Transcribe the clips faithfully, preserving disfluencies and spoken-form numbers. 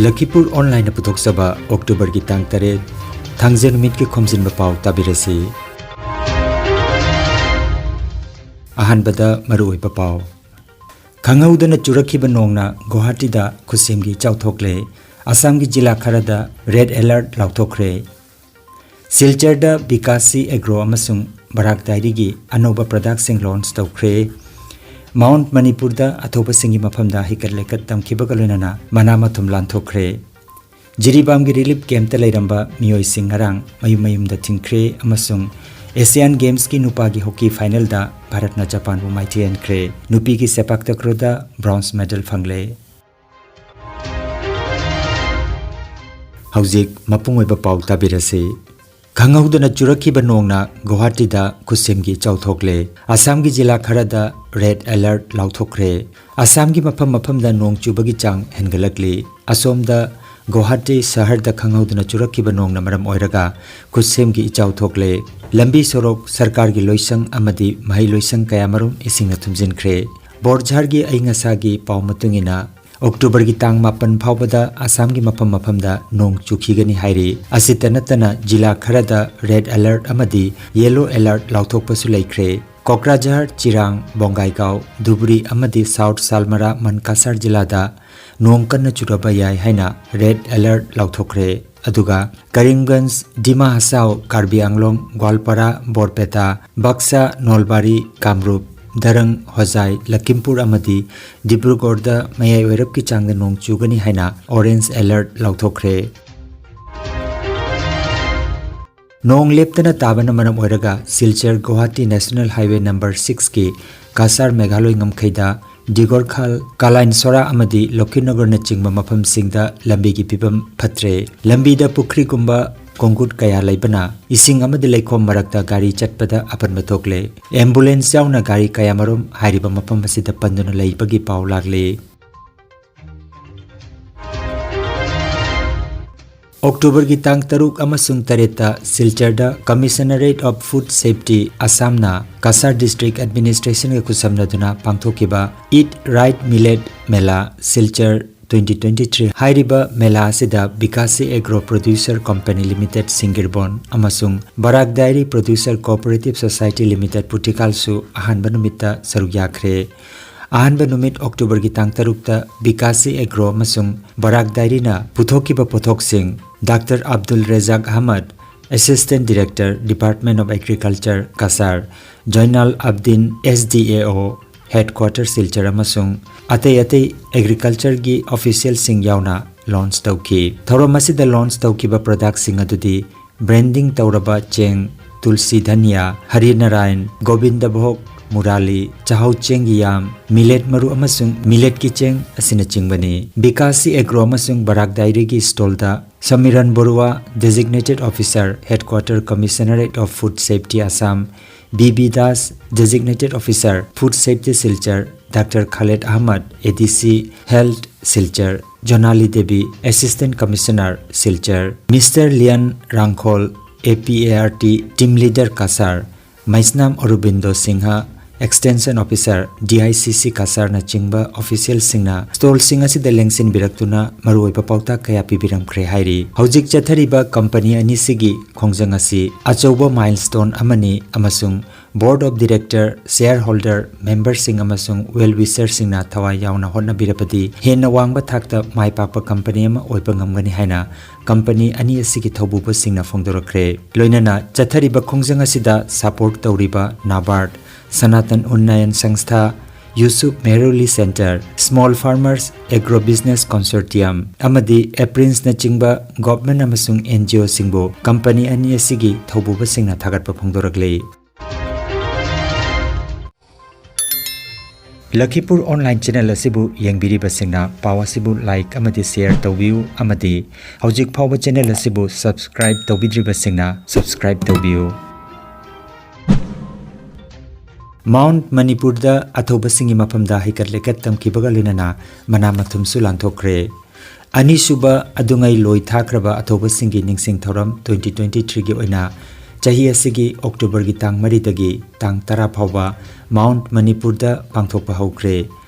ꯂꯈꯤꯄꯨꯔ ꯑꯣꯟꯂꯥꯏꯟꯅ ꯄꯨꯊꯣꯛꯆꯕ ꯑꯣꯛꯇꯣꯕꯔꯒꯤ ꯇꯥꯡ ꯇꯔꯦꯠ, ꯊꯥꯡꯖ ꯅꯨꯃꯤꯠꯀꯤ ꯈꯣꯝꯖꯤꯟꯕ ꯄꯥꯎ ꯇꯥꯕꯤꯔꯁꯤ꯫ ꯑꯍꯥꯟꯕꯗ ꯃꯔꯨꯑꯣꯏꯕ ꯄꯥꯎ꯫ ꯈꯪꯍꯧꯗꯅ ꯆꯨꯔꯛꯈꯤꯕ ꯅꯣꯡꯅ ꯒꯨꯋꯥꯍꯥꯇꯤꯗ ꯈꯨꯠꯁꯦꯝꯒꯤ ꯏꯆꯥꯎ ꯊꯣꯛꯂꯦ꯫ ꯑꯁꯥꯝꯒꯤ ꯖꯤꯂꯥ ꯈꯔꯗ red alert ꯂꯥꯎꯊꯣꯛꯈ꯭ꯔꯦ꯫ ꯁꯤꯜꯆꯔꯗ ꯕꯤꯀꯥꯁꯁꯤ ꯑꯦꯒ꯭ꯔꯣ ꯑꯃꯁꯨꯡ ꯕꯔꯥꯛ ꯗꯥꯏꯔꯤꯒꯤ ꯑꯅꯧꯕ ꯄ꯭ꯔꯗꯛꯁꯤꯡ ꯂꯣꯟꯆ ꯇꯧꯈ꯭ꯔꯦ꯫ ꯃꯥꯎꯟꯠ ꯃꯅꯤꯄꯨꯔꯗ ꯑꯊꯧꯕꯁꯤꯡꯒꯤ ꯃꯐꯝꯗ ꯍꯩꯀꯠ ꯂꯩꯀꯠ ꯇꯝꯈꯤꯕꯒ ꯂꯣꯏꯅꯅ ꯃꯅꯥ ꯃꯊꯨꯝ ꯂꯥꯟꯊꯣꯛꯈ꯭ꯔꯦ꯫ ꯖꯤꯔꯤꯕꯥꯝꯒꯤ ꯔꯤꯂꯤꯐ ꯀꯦꯝꯞꯇ ꯂꯩꯔꯝꯕ ꯃꯤꯑꯣꯏꯁꯤꯡ ꯉꯔꯥꯡ ꯃꯌꯨꯝ ꯃꯌꯨꯝꯗ ꯊꯤꯡꯈ꯭ꯔꯦ ꯑꯃꯁꯨꯡ ꯑꯦꯁꯤꯌꯥꯟ ꯒꯦꯝꯁꯀꯤ ꯅꯨꯄꯥꯒꯤ ꯍꯣꯀꯤ ꯐꯥꯏꯅꯦꯜꯗ ꯚꯥꯔꯠꯅ ꯖꯄꯥꯟꯕꯨ ꯃꯥꯏꯊꯤꯍꯟꯈ꯭ꯔꯦ꯫ ꯅꯨꯄꯤꯒꯤ ꯁꯦꯄꯥꯛ ꯇꯀ꯭ꯔꯣꯗ ꯕ꯭ꯔꯣꯟꯖ ꯃꯦꯗꯜ ꯐꯪꯂꯦ꯫ ꯍꯧꯖꯤꯛ ꯃꯄꯨꯡ ꯑꯣꯏꯕ ꯄꯥꯎ ꯇꯥꯕꯤꯔꯁꯤ꯫ ꯈꯪꯍꯧꯗꯅ ꯆꯨꯔꯛꯈꯤꯕ ꯅꯣꯡꯅ ꯒꯨꯋꯥꯍꯥꯇꯤꯗ ꯈꯨꯠꯁꯦꯝꯒꯤ ꯏꯆꯥꯎ ꯊꯣꯛꯂꯦ꯫ ꯑꯁꯥꯝꯒꯤ ꯖꯤꯂꯥ ꯈꯔꯗ red alert ꯂꯥꯎꯊꯣꯛꯈ꯭ꯔꯦ꯫ ꯑꯁꯥꯝꯒꯤ ꯃꯐꯝ ꯃꯐꯝꯗ ꯅꯣꯡ ꯆꯨꯕꯒꯤ ꯆꯥꯡ ꯍꯦꯟꯒꯠꯂꯛꯂꯤ꯫ ꯑꯁꯣꯝꯗ ꯒꯨꯋꯥꯍꯥꯇꯤ ꯁꯍꯔꯗ ꯈꯪꯍꯧꯗꯅ ꯆꯨꯔꯛꯈꯤꯕ ꯅꯣꯡꯅ ꯃꯔꯝ ꯑꯣꯏꯔꯒ ꯈꯨꯠꯁꯦꯝꯒꯤ ꯏꯆꯥꯎ ꯊꯣꯛꯂꯦ꯫ ꯂꯝꯕꯤ ꯁꯣꯔꯣꯛ, ꯁꯔꯀꯥꯔꯒꯤ ꯂꯣꯏꯁꯪ ꯑꯃꯗꯤ ꯃꯍꯩ ꯂꯣꯏꯁꯪ ꯀꯌꯥꯃꯔꯨꯝ ꯏꯁꯤꯡꯅ ꯊꯨꯝꯖꯤꯟꯈ꯭ꯔꯦ꯫ ꯕꯣꯔꯖꯥꯔꯒꯤ ꯑꯏꯪ ꯑꯁꯥꯒꯤ ꯄꯥꯎ ꯃꯇꯨꯡ ꯏꯟꯅ, ꯑꯣꯛꯇꯣꯕꯔꯒꯤ ꯇꯥꯡ ꯃꯥꯄꯟ ꯐꯥꯎꯕꯗ ꯑꯁꯥꯝꯒꯤ ꯃꯐꯝ ꯃꯐꯝꯗ ꯅꯣꯡ ꯆꯨꯈꯤꯒꯅꯤ ꯍꯥꯏꯔꯤ꯫ ꯑꯁꯤꯇ ꯅꯠꯇꯅ ꯖꯤꯂꯥ ꯈꯔꯗ red alert ꯑꯃꯗꯤ yellow alert ꯂꯥꯎꯊꯣꯛꯄꯁꯨ ꯂꯩꯈ꯭ꯔꯦ꯫ ꯀꯣꯀ꯭ꯔꯥꯖꯍꯥꯔ, ꯆꯤꯔꯥꯡ, ꯕꯣꯡꯒꯥꯏꯒꯥꯎ, ꯙꯨꯕ꯭ꯔꯤ ꯑꯃꯗꯤ ꯁꯥꯎꯠ ꯁꯥꯜꯃꯔꯥ ꯃꯟꯀꯥꯁꯥꯔ ꯖꯤꯂꯥꯗ ꯅꯣꯡ ꯀꯟꯅ ꯆꯨꯔꯕ ꯌꯥꯏ ꯍꯥꯏꯅ red alert ꯂꯥꯎꯊꯣꯛꯈ꯭ꯔꯦ꯫ ꯑꯗꯨꯒ ꯀꯔꯤꯝꯒꯟꯖ, ꯗꯤꯃꯥ ꯍꯁꯥꯎ, ꯀꯥꯔꯕꯤ ꯑꯪꯂꯣꯡ, ꯒ꯭ꯋꯥꯜꯄꯥꯔꯥ, ꯕꯣꯔꯄꯦꯇꯥ, ꯕꯛꯁꯥ, ꯅꯣꯜꯕꯥꯔꯤ, ꯀꯥꯝꯔꯨꯞ, ꯗꯔꯪ, ꯍꯣꯖꯥꯏ, ꯂꯈꯤꯝꯄꯨꯔ ꯑꯃꯗꯤ ꯗꯤꯕ꯭ꯔꯨꯒꯔꯗ ꯃꯌꯥꯏ ꯑꯣꯏꯔꯞꯀꯤ ꯆꯥꯡꯗ ꯅꯣꯡ ꯆꯨꯒꯅꯤ ꯍꯥꯏꯅ orange alert ꯂꯥꯎꯊꯣꯛꯈ꯭ꯔꯦ꯫ ꯅꯣꯡ ꯂꯦꯞꯇꯅ ꯇꯥꯕꯅ ꯃꯔꯝ ꯑꯣꯏꯔꯒ Silchar Guwahati National Highway number six ꯀꯤ ꯀꯁꯥꯔ ꯃꯦꯘꯥꯂꯣꯏ ꯉꯝꯈꯩꯗ ꯗꯤꯒꯣꯔꯈꯥꯜ, ꯀꯥꯂꯥꯏꯟꯁꯣꯔꯥ ꯑꯃꯗꯤ ꯂꯣꯈꯤꯅꯒꯔꯅꯆꯤꯡꯕ ꯃꯐꯝꯁꯤꯡꯗ ꯂꯝꯕꯤꯒꯤ ꯐꯤꯕꯝ ꯐꯠꯇ꯭ꯔꯦ꯫ ꯂꯝꯕꯤꯗ ꯄꯨꯈ꯭ꯔꯤꯒꯨꯝꯕ ꯀꯣꯡꯒꯨꯠ ꯀꯌꯥ ꯂꯩꯕꯅ ꯏꯁꯤꯡ ꯑꯃꯗꯤ ꯂꯩꯈꯣꯝ ꯃꯔꯛꯇ ꯒꯥꯔꯤ ꯆꯠꯄꯗ ꯑꯄꯟꯕ ꯊꯣꯛꯂꯦ꯫ ꯑꯦꯝꯕꯨꯂꯦꯟꯁ ꯌꯥꯎꯅ ꯒꯥꯔꯤ ꯀꯌꯥꯃꯔꯨꯝ ꯍꯥꯏꯔꯤꯕ ꯃꯐꯝ ꯑꯁꯤꯗ ꯄꯟꯗꯨꯅ ꯂꯩꯕꯒꯤ ꯄꯥꯎ ꯂꯥꯛꯂꯤ꯫ ꯑꯣꯛꯇꯣꯕꯔꯒꯤ ꯇꯥꯡ ꯇꯔꯨꯛ ꯑꯃꯁꯨꯡ ꯇꯔꯦꯠꯇ ꯁꯤꯜꯆꯔꯗ Commissionerate of Food Safety ꯑꯁꯥꯝꯅ ꯀꯁꯥꯔ ꯗꯤꯁꯇ꯭ꯔꯤꯛ ꯑꯦꯗꯃꯤꯅꯤꯁꯇ꯭ꯔꯦꯁꯟꯒ ꯈꯨꯠꯁꯝꯅꯗꯨꯅ ꯄꯥꯡꯊꯣꯛꯈꯤꯕ Eat Right Millet Mela Silchar twenty twenty three. ꯍꯥꯏꯔꯤꯕ ꯃꯦꯂꯥ ꯑꯁꯤꯗ Bikashi agro producer company limited ꯁꯤꯡꯒꯤꯔꯕꯣꯟ ꯑꯃꯁꯨꯡ Barak dairy producer cooperative society limited ꯄꯨꯇꯤꯀꯥꯜꯁꯨ ꯑꯍꯥꯟꯕ ꯅꯨꯃꯤꯠꯇ ꯁꯔꯨꯛ ꯌꯥꯈ꯭ꯔꯦ꯫ ꯑꯍꯥꯟꯕ ꯅꯨꯃꯤꯠ ꯑꯣꯛꯇꯣꯕꯔꯒꯤ ꯇꯥꯡ ꯇꯔꯨꯛꯇ ꯕꯤꯀꯥꯁꯤ ꯑꯦꯒ꯭ꯔꯣ ꯑꯃꯁꯨꯡ ꯕꯔꯥꯛ ꯗꯥꯏꯔꯤꯅ ꯄꯨꯊꯣꯛꯈꯤꯕ ꯄꯣꯠꯊꯣꯛꯁꯤꯡ doctor Abdul Rezak Ahmed, assistant director, department of agriculture, Cachar, Joynal Abdin, S D A O, headquarter Silchar ꯑꯃꯁꯨꯡ ꯑꯇꯩ ꯑꯇꯩ ꯑꯦꯒ꯭ꯔꯤꯀꯜꯆꯔꯒꯤ ꯑꯣꯐꯤꯁꯤꯌꯦꯜꯁꯤꯡ ꯌꯥꯎꯅ ꯂꯣꯟꯆ ꯇꯧꯈꯤ꯫ ꯊꯧꯔꯝ ꯑꯁꯤꯗ ꯂꯣꯟꯆ ꯇꯧꯈꯤꯕ ꯄ꯭ꯔꯗꯛꯁꯤꯡ ꯑꯗꯨꯗꯤ ꯕ꯭ꯔꯦꯟꯗꯤꯡ ꯇꯧꯔꯕ ꯆꯦꯡ, ꯇꯨꯜꯁꯤ ꯙꯅꯤꯌꯥ, ꯍꯔꯤꯅꯥꯔꯥꯌꯟ, ꯒꯣꯕꯤꯟꯗ ꯚꯣꯒ, ꯃꯨꯔꯥꯂꯤ, ꯆꯥꯛꯍꯥꯎ ꯆꯦꯡꯒꯤ ꯌꯥꯝ, ꯃꯤꯂꯦꯠ ꯃꯔꯨ ꯑꯃꯁꯨꯡ ꯃꯤꯂꯦꯠꯀꯤ ꯆꯦꯡ ꯑꯁꯤꯅꯆꯤꯡꯕꯅꯤ꯫ ꯕꯤꯀꯥꯁꯤ ꯑꯦꯒ꯭ꯔꯣ ꯑꯃꯁꯨꯡ ꯕꯔꯥꯛ ꯗꯥꯏꯔꯤꯒꯤ ꯁ꯭ꯇꯣꯜꯗ Samiran Baruah, designated officer, headquarter, commissionerate of food safety Assam, B B Das, designated officer, food safety Silchar, doctor Khaled Ahmed, A D C, health Silchar, Jonali Devi, assistant commissioner Silchar, mister Lian Rangkhol, A P A R T, team leader Cachar, Meisnam Orobindo Singh, extension officer, D I C C ꯀꯁꯥꯔꯅꯆꯤꯡꯕ ꯑꯣꯐꯤꯁꯤꯌꯦꯜꯁꯤꯡꯅ ꯁ꯭ꯇꯣꯜꯁꯤꯡ ꯑꯁꯤꯗ ꯂꯦꯡꯁꯤꯟꯕꯤꯔꯛꯇꯨꯅ ꯃꯔꯨꯑꯣꯏꯕ ꯄꯥꯎꯇꯥꯛ ꯀꯌꯥ ꯄꯤꯕꯤꯔꯝꯈ꯭ꯔꯦ ꯍꯥꯏꯔꯤ꯫ ꯍꯧꯖꯤꯛ ꯆꯠꯊꯔꯤꯕ company ꯑꯅꯤꯁꯤꯒꯤ ꯈꯣꯡꯖꯪ ꯑꯁꯤ ꯑꯆꯧꯕ ꯃꯥꯏꯜꯁ꯭ꯇꯣꯟ ꯑꯃꯅꯤ ꯑꯃꯁꯨꯡ ꯕꯣꯔꯗ ꯑꯣꯐ ꯗꯤꯔꯦꯛꯇꯔ, ꯁꯦꯌꯔ ꯍꯣꯜꯗꯔ, ꯃꯦꯝꯕꯔꯁꯤꯡ ꯑꯃꯁꯨꯡ ꯋꯦꯜ ꯋꯤꯁꯔꯁꯤꯡꯅ ꯊꯋꯥꯏ ꯌꯥꯎꯅ ꯍꯣꯠꯅꯕꯤꯔꯕꯗꯤ ꯍꯦꯟꯅ ꯋꯥꯡꯕ ꯊꯥꯛꯇ ꯃꯥꯏ ꯄꯥꯛꯄ ꯀꯝꯄꯅꯤ ꯑꯃ ꯑꯣꯏꯕ ꯉꯝꯒꯅꯤ ꯍꯥꯏꯅ ꯀꯝꯄꯅꯤ ꯑꯅꯤ ꯑꯁꯤꯒꯤ ꯊꯧꯕꯨꯕꯁꯤꯡꯅ ꯐꯣꯡꯗꯣꯔꯛꯈ꯭ꯔꯦ꯫ ꯂꯣꯏꯅꯅ ꯆꯠꯊꯔꯤꯕ ꯈꯣꯡꯖꯪ ꯑꯁꯤꯗ ꯁꯄꯣꯔꯠ ꯇꯧꯔꯤꯕ ꯅꯥꯕꯥꯔꯗ, ꯁꯅꯥꯇꯟ ꯎꯟꯅꯌꯟ ꯁꯪꯁꯊꯥ, Yusuf Mehruli centre, small farmers agro business consortium ꯑꯃꯗꯤ ꯑꯦꯄ꯭ꯔꯤꯟꯁꯅꯆꯤꯡꯕ ꯒꯣꯚꯔꯟꯃꯦꯟꯠ ꯑꯃꯁꯨꯡ ꯑꯦꯟ ꯖꯤ ꯑꯣꯁꯤꯡꯕꯨ ꯀꯝꯄꯅꯤ ꯑꯅꯤ ꯑꯁꯤꯒꯤ ꯊꯧꯕꯨꯕꯁꯤꯡꯅ ꯊꯥꯒꯠꯄ ꯐꯣꯡꯗꯣꯔꯛꯂꯤ꯫ ꯂꯈꯤꯄꯨꯔ ꯑꯣꯟꯂꯥꯏꯟ ꯆꯦꯅꯦꯜ ꯑꯁꯤꯕꯨ ꯌꯦꯡꯕꯤꯔꯤꯕꯁꯤꯡꯅ ꯄꯥꯎ ꯑꯁꯤꯕꯨ ꯂꯥꯏꯛ ꯑꯃꯗꯤ ꯁꯦꯌꯔ ꯇꯧꯕꯤꯌꯨ ꯑꯃꯗꯤ ꯍꯧꯖꯤꯛ ꯐꯥꯎꯕ ꯆꯦꯅꯦꯜ ꯑꯁꯤꯕꯨ ꯁꯕꯁꯀ꯭ꯔꯥꯏꯕ ꯇꯧꯕꯤꯗ꯭ꯔꯤꯕꯁꯤꯡꯅ ꯁꯕꯁꯀ꯭ꯔꯥꯏꯕ ꯇꯧꯕꯤꯌꯨ꯫ ꯃꯥꯎꯟꯠ ꯃꯅꯤꯄꯨꯔꯗ ꯑꯊꯧꯕꯁꯤꯡꯒꯤ ꯃꯐꯝꯗ ꯍꯩꯀꯠ ꯂꯩꯀꯠ ꯇꯝꯈꯤꯕꯒ ꯂꯣꯏꯅꯅ ꯃꯅꯥ ꯃꯊꯨꯝꯁꯨ ꯂꯥꯟꯊꯣꯛꯈ꯭ꯔꯦ꯫ ꯑꯅꯤꯁꯨꯕ ꯑꯗꯨꯉꯩ ꯂꯣꯏ ꯊꯥꯈ꯭ꯔꯕ ꯑꯊꯧꯕꯁꯤꯡꯒꯤ ꯅꯤꯡꯁꯤꯡ ꯊꯧꯔꯝ ꯇ꯭ꯋꯦꯟꯇꯤ ꯇ꯭ꯋꯦꯟꯇꯤ ꯊ꯭ꯔꯤꯒꯤ ꯑꯣꯏꯅ ꯆꯍꯤ ꯑꯁꯤꯒꯤ ꯑꯣꯛꯇꯣꯕꯔꯒꯤ ꯇꯥꯡ ꯃꯔꯤꯗꯒꯤ ꯇꯥꯡ ꯇꯔꯥ ꯐꯥꯎꯕ ꯃꯥꯎꯟꯠ ꯃꯅꯤꯄꯨꯔꯗ ꯄꯥꯡꯊꯣꯛꯄ ꯍꯧꯈ꯭ꯔꯦ꯫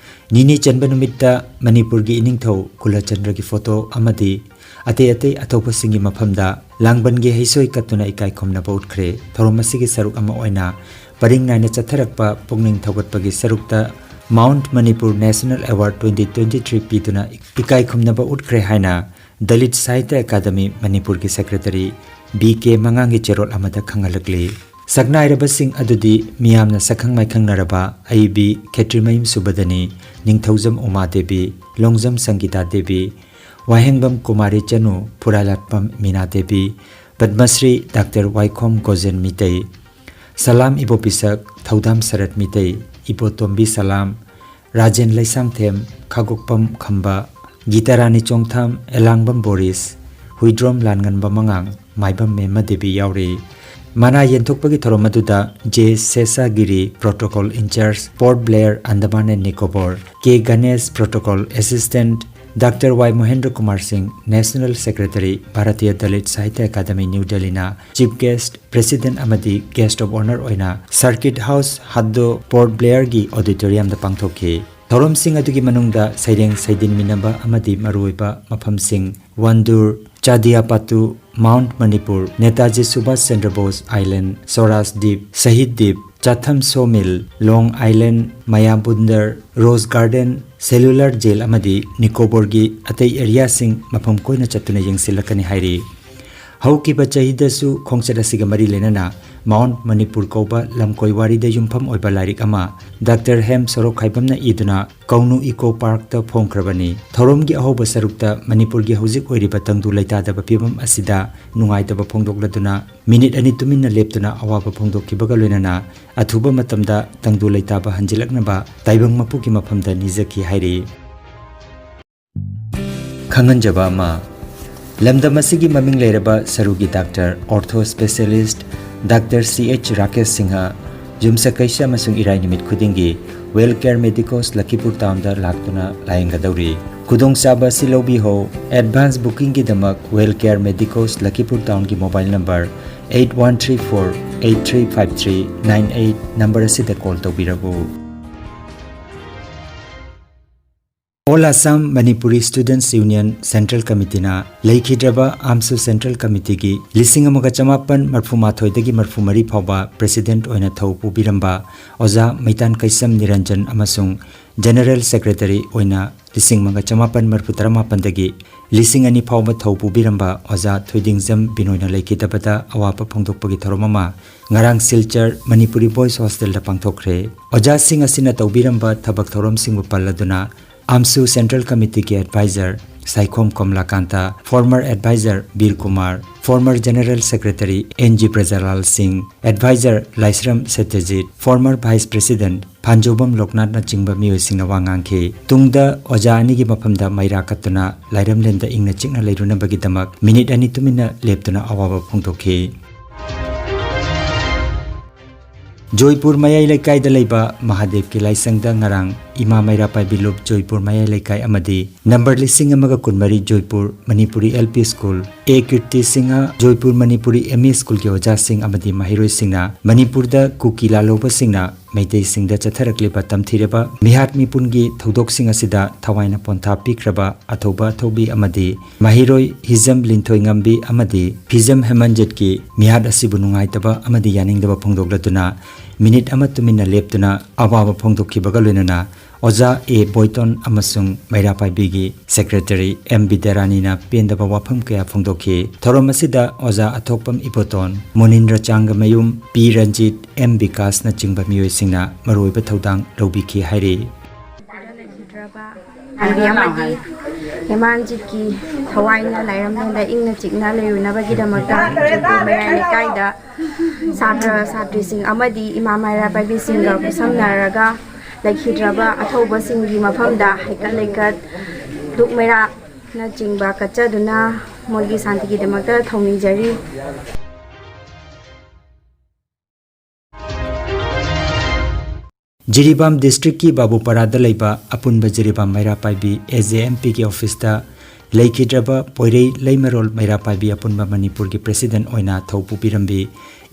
ꯅꯤꯅꯤ ꯆꯟꯕ ꯅꯨꯃꯤꯠꯇ ꯃꯅꯤꯄꯨꯔꯒꯤ ꯏꯅꯤꯡꯊꯧ ꯀꯨꯂꯆꯟꯗ꯭ꯔꯒꯤ ꯐꯣꯇꯣ ꯑꯃꯗꯤ ꯑꯇꯩ ꯑꯇꯩ ꯑꯊꯧꯕꯁꯤꯡꯒꯤ ꯃꯐꯝꯗ ꯂꯥꯡꯕꯟꯒꯤ ꯍꯩꯁꯣꯏ ꯀꯠꯇꯨꯅ ꯏꯀꯥꯏ ꯈꯨꯝꯅꯕ ꯎꯠꯈ꯭ꯔꯦ꯫ ꯊꯧꯔꯝ ꯑꯁꯤꯒꯤ ꯁꯔꯨꯛ ꯑꯃ ꯑꯣꯏꯅ ꯄꯔꯤꯡ ꯅꯥꯏꯅ ꯆꯠꯊꯔꯛꯄ ꯄꯨꯛꯅꯤꯡ ꯊꯧꯒꯠꯄꯒꯤ ꯁꯔꯨꯛꯇ Mount Manipur National Award twenty twenty-three ꯄꯤꯗꯨꯅ ꯏꯀꯥꯏ ꯈꯨꯝꯅꯕ ꯎꯠꯈ꯭ꯔꯦ ꯍꯥꯏꯅ ꯗꯂꯤꯠ ꯁꯥꯍꯤꯇ꯭ꯌ ꯑꯦꯀꯥꯗꯃꯤ ꯃꯅꯤꯄꯨꯔꯒꯤ ꯁꯦꯀ꯭ꯔꯦꯇꯔꯤ ꯕꯤ ꯀꯦ ꯃꯉꯥꯡꯒꯤ ꯆꯦꯔꯣꯜ ꯑꯃꯗ ꯈꯪꯍꯜꯂꯛꯂꯤ꯫ ꯁꯛꯅꯥꯏꯔꯕꯁꯤꯡ ꯑꯗꯨꯗꯤ ꯃꯤꯌꯥꯝꯅ ꯁꯛꯈꯪ ꯃꯥꯏꯈꯪꯅꯔꯕ ꯑꯏꯕꯤ ꯈꯦꯇ꯭ꯔꯤꯃꯌꯨꯝ ꯁꯨꯕꯗꯅꯤ, ꯅꯤꯡꯊꯧꯖꯝ ꯎꯃꯥ ꯗꯦꯕꯤ, ꯂꯣꯡꯖꯝ ꯁꯪꯒꯤꯇꯥ ꯗꯦꯕꯤ, ꯋꯥꯍꯦꯡꯕꯝ ꯀꯨꯃꯥꯔꯤ ꯆꯅꯨ, ꯐꯨꯔꯥꯂꯥꯠꯄꯝ ꯃꯤꯅꯥ ꯗꯦꯕꯤ, ꯄꯗꯃꯁ꯭ꯔꯤ ꯗꯥꯛꯇꯔ ꯋꯥꯏꯈꯣꯝ ꯒꯣꯖꯦꯟ ꯃꯤꯇꯩ, ꯁꯂꯥꯝ ꯏꯕꯣꯄꯤꯁꯛ, ꯊꯧꯗꯥꯝ ꯁꯔꯠ ꯃꯤꯇꯩ, ꯏꯕꯣꯇꯣꯝꯕꯤ ꯁꯂꯥꯝ, ꯔꯥꯖꯦꯟ ꯂꯩꯁꯥꯡꯊꯦꯝ, ꯈꯥꯒꯣꯛꯄꯝ ꯈꯝꯕ, ꯒꯤꯇꯥꯔꯥꯅꯤ ꯆꯣꯡꯊꯥꯝ, ꯑꯦꯂꯥꯡꯕꯝ ꯕꯣꯔꯤꯁ, ꯍꯨꯏꯗ꯭ꯔꯣꯝ ꯂꯥꯟꯉꯟꯕ ꯃꯉꯥꯡ, ꯃꯥꯏꯕꯝ ꯃꯦꯝꯃ ꯗꯦꯕꯤ ꯌꯥꯎꯔꯤ꯫ ꯃꯅꯥ ꯌꯦꯟꯊꯣꯛꯄꯒꯤ ꯊꯧꯔꯝ ꯑꯗꯨꯗ J Seshagiri, Protocol Incharge, Port Blair, Andaman and Nicobar, K Ganesh, Protocol Assistant, doctor Y Mohendra Kumar Singh, National Secretary, Bharatiya Dalit Sahitya Academy, New Delhi ꯅ Chief Guest, President ꯑꯃꯗꯤ Guest of Honour ꯑꯣꯏꯅ Circuit House, ꯍꯥꯗꯣ, Port Blair ꯒꯤ Auditorium ꯗ ꯄꯥꯡꯊꯣꯛꯈꯤ꯫ ꯊꯧꯔꯝꯁꯤꯡ ꯑꯗꯨꯒꯤ ꯃꯅꯨꯡꯗ ꯁꯩꯔꯦꯡ ꯁꯩꯗꯤꯟꯃꯤꯟꯅꯕ ꯑꯃꯗꯤ ꯃꯔꯨꯑꯣꯏꯕ ꯃꯐꯝꯁꯤꯡ ꯋꯥꯟꯗꯨꯔ, ꯆꯥꯗꯤꯌꯥꯄꯥꯇꯨ, Mount Manipur, Netaji Subhash Chandra Bose Island, Swaraj Deep, Shahid Deep, Chatham Sawmill, Long Island, Mayabundar, Rose Garden, Cellular Jail ꯑꯃꯗꯤ ꯅꯤꯀꯣꯕꯣꯔꯒꯤ ꯑꯇꯩ ꯑꯦꯔꯤꯌꯥꯁꯤꯡ ꯃꯐꯝ ꯀꯣꯏꯅ ꯆꯠꯇꯨꯅ ꯌꯦꯡꯁꯤꯜꯂꯛꯀꯅꯤ ꯍꯥꯏꯔꯤ꯫ ꯍꯧꯈꯤꯕ ꯆꯍꯤꯗꯁꯨ ꯈꯣꯡꯆꯠ ꯑꯁꯤꯒ ꯃꯔꯤ ꯂꯩꯅꯅ Mount Manipur ꯀꯧꯕ ꯂꯝꯀꯣꯏ ꯋꯥꯔꯤꯗ ꯌꯨꯝꯐꯝ ꯑꯣꯏꯕ ꯂꯥꯏꯔꯤꯛ ꯑꯃ ꯗꯥꯛꯇꯔ ꯍꯦꯝ ꯁꯣꯔꯣꯛꯈꯥꯏꯕꯝꯅ ꯏꯗꯨꯅ ꯀꯧꯅꯨ ꯏꯀꯣ ꯄꯥꯔꯛꯇ ꯐꯣꯡꯈ꯭ꯔꯕꯅꯤ꯫ ꯊꯧꯔꯝꯒꯤ ꯑꯍꯧꯕ ꯁꯔꯨꯛꯇ ꯃꯅꯤꯄꯨꯔꯒꯤ ꯍꯧꯖꯤꯛ ꯑꯣꯏꯔꯤꯕ ꯇꯪꯗꯨ ꯂꯩꯇꯥꯗꯕ ꯐꯤꯕꯝ ꯑꯁꯤꯗ ꯅꯨꯡꯉꯥꯏꯇꯕ ꯐꯣꯡꯗꯣꯛꯂꯗꯨꯅ ꯃꯤꯅꯤꯠ ꯑꯅꯤ ꯇꯨꯃꯤꯟꯅ ꯂꯦꯞꯇꯨꯅ ꯑꯋꯥꯕ ꯐꯣꯡꯗꯣꯛꯈꯤꯕꯒ ꯂꯣꯏꯅꯅ ꯑꯊꯨꯕ ꯃꯇꯝꯗ ꯇꯪꯗꯨ ꯂꯩꯇꯥꯕ ꯍꯟꯖꯤꯜꯂꯛꯅꯕ ꯇꯥꯏꯕꯪ ꯃꯄꯨꯒꯤ ꯃꯐꯝꯗ ꯅꯤꯖꯈꯤ ꯍꯥꯏꯔꯤ꯫ ꯈꯪꯍꯟꯖꯕ ꯑꯃ, ꯂꯝꯗꯝ ꯑꯁꯤꯒꯤ ꯃꯃꯤꯡ ꯂꯩꯔꯕ ꯁꯔꯨꯒꯤ ꯗꯥꯛꯇꯔ, ortho specialist, ꯗꯥꯛꯇꯔ ꯁꯤ ꯑꯩꯆ ꯔꯥꯀꯦꯁ ꯁꯤꯡꯍ ꯌꯨꯝꯁꯀꯩꯁ ꯑꯃꯁꯨꯡ ꯏꯔꯥꯏ ꯅꯨꯃꯤꯠ ꯈꯨꯗꯤꯡꯒꯤ Well Care Medicos ꯂꯈꯤꯄꯨꯔ ꯇꯥꯎꯟꯗ ꯂꯥꯛꯇꯨꯅ ꯂꯥꯌꯦꯡꯒꯗꯧꯔꯤ꯫ ꯈꯨꯗꯣꯡꯆꯥꯕ ꯑꯁꯤ ꯂꯧꯕꯤꯍꯧ꯫ Advance booking ꯒꯤꯗꯃꯛ Well Care Medicos ꯂꯈꯤꯄꯨꯔ ꯇꯥꯎꯟꯒꯤ mobile number eight one three four eight three five three nine eight number ꯑꯁꯤꯗ call ꯇꯧꯕꯤꯔꯛꯎ꯫ All Assam Manipuri Students Union Central Committeeꯅ ꯂꯩꯈꯤꯗ꯭ꯔꯕ ꯑꯥꯝꯁꯨ Central Committeeꯒꯤ ꯂꯤꯁꯤꯡ ꯑꯃꯒ ꯆꯃꯥꯄꯟ ꯃꯔꯐꯨ ꯃꯥꯊꯣꯏꯗꯒꯤ ꯃꯔꯐꯨ ꯃꯔꯤ ꯐꯥꯎꯕ President ꯑꯣꯏꯅ ꯊꯧ ꯄꯨꯕꯤꯔꯝꯕ ꯑꯣꯖꯥ ꯃꯩꯇꯥꯟ ꯀꯩꯁꯝ ꯅꯤꯔꯟꯖꯟ ꯑꯃꯁꯨꯡ General Secretary ꯑꯣꯏꯅ ꯂꯤꯁꯤꯡ ꯑꯃꯒ ꯆꯃꯥꯄꯟ ꯃꯔꯐꯨ ꯇꯔꯥꯃꯥꯄꯟꯗꯒꯤ ꯂꯤꯁꯤꯡ ꯑꯅꯤ ꯐꯥꯎꯕ ꯊꯧ ꯄꯨꯕꯤꯔꯝꯕ ꯑꯣꯖꯥ ꯊꯣꯏꯗꯤꯡꯖꯝ ꯕꯤꯅꯣꯏꯅ ꯂꯩꯈꯤꯗꯕꯗ ꯑꯋꯥꯕ ꯐꯣꯡꯗꯣꯛꯄꯒꯤ ꯊꯧꯔꯝ ꯑꯃ ꯉꯔꯥꯡ ꯁꯤꯜꯆꯔ ꯃꯅꯤꯄꯨꯔꯤ Boys Hostelꯗ ꯄꯥꯡꯊꯣꯛꯈ꯭ꯔꯦ꯫ ꯑꯣꯖꯥꯁꯤꯡ ꯑꯁꯤꯅ ꯇꯧꯕꯤꯔꯝꯕ ꯊꯕꯛ ꯊꯧꯔꯝꯁꯤꯡꯕꯨ ꯄꯜꯂꯗꯨꯅ ꯑꯥꯝꯁꯨ Central Committeeꯒꯤ Advisor Saikhom Kamalakanta, former Advisor Bir Kumar, former General Secretary N G Brajalal Singh, Advisor ꯂꯥꯏꯁ꯭ꯔꯝ ꯁꯇ꯭ꯌꯖꯤꯠ, former Vice President ꯐꯥꯟꯖꯧꯕꯝ ꯂꯣꯛꯅꯥꯊꯅꯆꯤꯡꯕ ꯃꯤꯑꯣꯏꯁꯤꯡꯅ ꯋꯥ ꯉꯥꯡꯈꯤ꯫ ꯇꯨꯡꯗ ꯑꯣꯖꯥ ꯑꯅꯤꯒꯤ ꯃꯐꯝꯗ ꯃꯩꯔꯥ ꯀꯠꯇꯨꯅ ꯂꯥꯏꯔꯝꯂꯦꯟꯗ ꯏꯪꯅ ꯆꯤꯛꯅ ꯂꯩꯔꯨꯅꯕꯒꯤꯗꯃꯛ ꯃꯤꯅꯤꯠ ꯑꯅꯤ ꯇꯨꯃꯤꯟꯅ ꯂꯦꯞꯇꯨꯅ ꯑꯋꯥꯕ ꯐꯣꯡꯗꯣꯛꯈꯤ꯫ ꯖꯣꯏꯄꯨꯔ ꯃꯌꯥꯏ ꯂꯩꯀꯥꯏꯗ ꯂꯩꯕ ꯃꯍꯥꯗꯦꯕꯀꯤ ꯂꯥꯏꯁꯪꯗ ꯉꯔꯥꯡ ꯏꯃꯥ ꯃꯩꯔꯥ ꯄꯥꯏꯕꯤ ꯂꯨꯞ ꯖꯣꯏꯄꯨꯔ ꯃꯌꯥꯏ ꯂꯩꯀꯥꯏ ꯑꯃꯗꯤ ꯅꯝꯕꯔ ꯂꯤꯁꯤꯡ ꯑꯃꯒ ꯀꯨꯟꯃꯔꯤ Jaipur Manipuri L P School, A ꯀꯤꯔꯇꯤ Singh Jaipur Manipuri M E Schoolꯒꯤ ꯑꯣꯖꯥꯁꯤꯡ ꯑꯃꯗꯤ ꯃꯍꯩꯔꯣꯏꯁꯤꯡꯅ ꯃꯅꯤꯄꯨꯔꯗ ꯀꯨꯀꯤ ꯂꯥꯜꯍꯧꯕꯁꯤꯡꯅ ꯃꯩꯇꯩꯁꯤꯡꯗ ꯆꯠꯊꯔꯛꯂꯤꯕ ꯇꯝꯊꯤꯔꯕ ꯃꯤꯍꯥꯠ ꯃꯤꯄꯨꯟꯒꯤ ꯊꯧꯗꯣꯛꯁꯤꯡ ꯑꯁꯤꯗ ꯊꯋꯥꯏꯅ ꯄꯣꯟꯊꯥ ꯄꯤꯈ꯭ꯔꯕ ꯑꯊꯧꯕ ꯑꯊꯧꯕꯤ ꯑꯃꯗꯤ ꯃꯍꯩꯔꯣꯏ ꯍꯤꯖꯝ ꯂꯤꯟꯊꯣꯏꯉꯝꯕꯤ ꯑꯃꯗꯤ ꯐꯤꯖꯝ ꯍꯦꯃꯟꯖꯤꯠꯀꯤ ꯃꯤꯍꯥꯠ ꯑꯁꯤꯕꯨ ꯅꯨꯡꯉꯥꯏꯇꯕ ꯑꯃꯗꯤ ꯌꯥꯅꯤꯡꯗꯕ ꯐꯣꯡꯗꯣꯛꯂꯗꯨꯅ ꯃꯤꯅꯤꯠ ꯑꯃ ꯇꯨꯃꯤꯟꯅ ꯂꯦꯞꯇꯨꯅ ꯑꯋꯥꯕ ꯐꯣꯡꯗꯣꯛꯈꯤꯕꯒ ꯂꯣꯏꯅꯅ ꯑꯣꯖꯥ ꯑꯦ ꯕꯣꯏꯇꯣꯟ ꯑꯃꯁꯨꯡ ꯃꯩꯔꯥ ꯄꯥꯏꯕꯤꯒꯤ Secretary ꯑꯦꯝ ꯕꯤꯗ꯭ꯌꯥꯔꯥꯅꯤꯅ ꯄꯦꯟꯗꯕ ꯋꯥꯐꯝ ꯀꯌꯥ ꯐꯣꯡꯗꯣꯛꯈꯤ꯫ ꯊꯧꯔꯝ ꯑꯁꯤꯗ ꯑꯣꯖꯥ ꯑꯊꯣꯛꯄꯝ ꯏꯕꯣꯇꯣꯟ, ꯃꯣꯅꯤꯟꯗ꯭ꯔ ꯆꯥꯡꯒꯃꯌꯨꯝ, ꯄꯤ ꯔꯟꯖꯤꯠ, ꯑꯦꯝ ꯕꯤꯀꯥꯁꯅꯆꯤꯡꯕ ꯃꯤꯑꯣꯏꯁꯤꯡꯅ ꯃꯔꯨꯑꯣꯏꯕ ꯊꯧꯗꯥꯡ ꯂꯧꯕꯤꯈꯤ ꯍꯥꯏꯔꯤ꯫ ꯂꯩꯈꯤꯗ꯭ꯔꯕ ꯄꯥꯟꯕꯤ ꯑꯃꯗꯤ ꯍꯦꯃꯥꯟꯖꯤꯠꯀꯤ ꯊꯋꯥꯏꯅ ꯂꯥꯏꯔꯝꯂꯦꯟꯗ ꯏꯪꯅ ꯆꯤꯛꯅ ꯂꯩꯔꯨꯅꯕꯒꯤꯗꯃꯛꯇ ꯖꯣꯏꯄꯨꯔ ꯃꯌꯥꯏ ꯂꯩꯀꯥꯏꯗ ꯁꯥꯇ꯭ꯔ ꯁꯥꯇ꯭ꯔꯤꯁꯤꯡ ꯑꯃꯗꯤ ꯏꯃꯥ ꯃꯩꯔꯥ ꯄꯥꯏꯕꯤꯁꯤꯡꯒ ꯈꯨꯠꯁꯝꯅꯔꯒ ꯂꯩꯈꯤꯗ꯭ꯔꯕ ꯑꯊꯧꯕꯁꯤꯡꯒꯤ ꯃꯐꯝꯗ ꯍꯩꯀꯠ ꯂꯩꯀꯠ, ꯙꯨꯛ ꯃꯩꯔꯥꯅꯆꯤꯡꯕ ꯀꯠꯆꯗꯨꯅ ꯃꯣꯏꯒꯤ ꯁꯥꯟꯇꯤꯒꯤꯗꯃꯛꯇ ꯊꯧꯅꯤꯖꯔꯤ꯫ ꯖꯤꯔꯤꯕꯥꯝ districtꯀꯤ ꯕꯥꯕꯨꯄꯥꯔꯥꯗ ꯂꯩꯕ ꯑꯄꯨꯟꯕ ꯖꯤꯔꯤꯕꯥꯝ ꯃꯩꯔꯥ ꯄꯥꯏꯕꯤ A J M Pꯒꯤ officeꯇ ꯂꯩꯈꯤꯗ꯭ꯔꯕ ꯄꯣꯏꯔꯩ ꯂꯩꯃꯔꯣꯜ ꯃꯩꯔꯥ ꯄꯥꯏꯕꯤ ꯑꯄꯨꯟꯕ ꯃꯅꯤꯄꯨꯔꯒꯤ president ꯑꯣꯏꯅ ꯊꯧ ꯄꯨꯕꯤꯔꯝꯕꯤ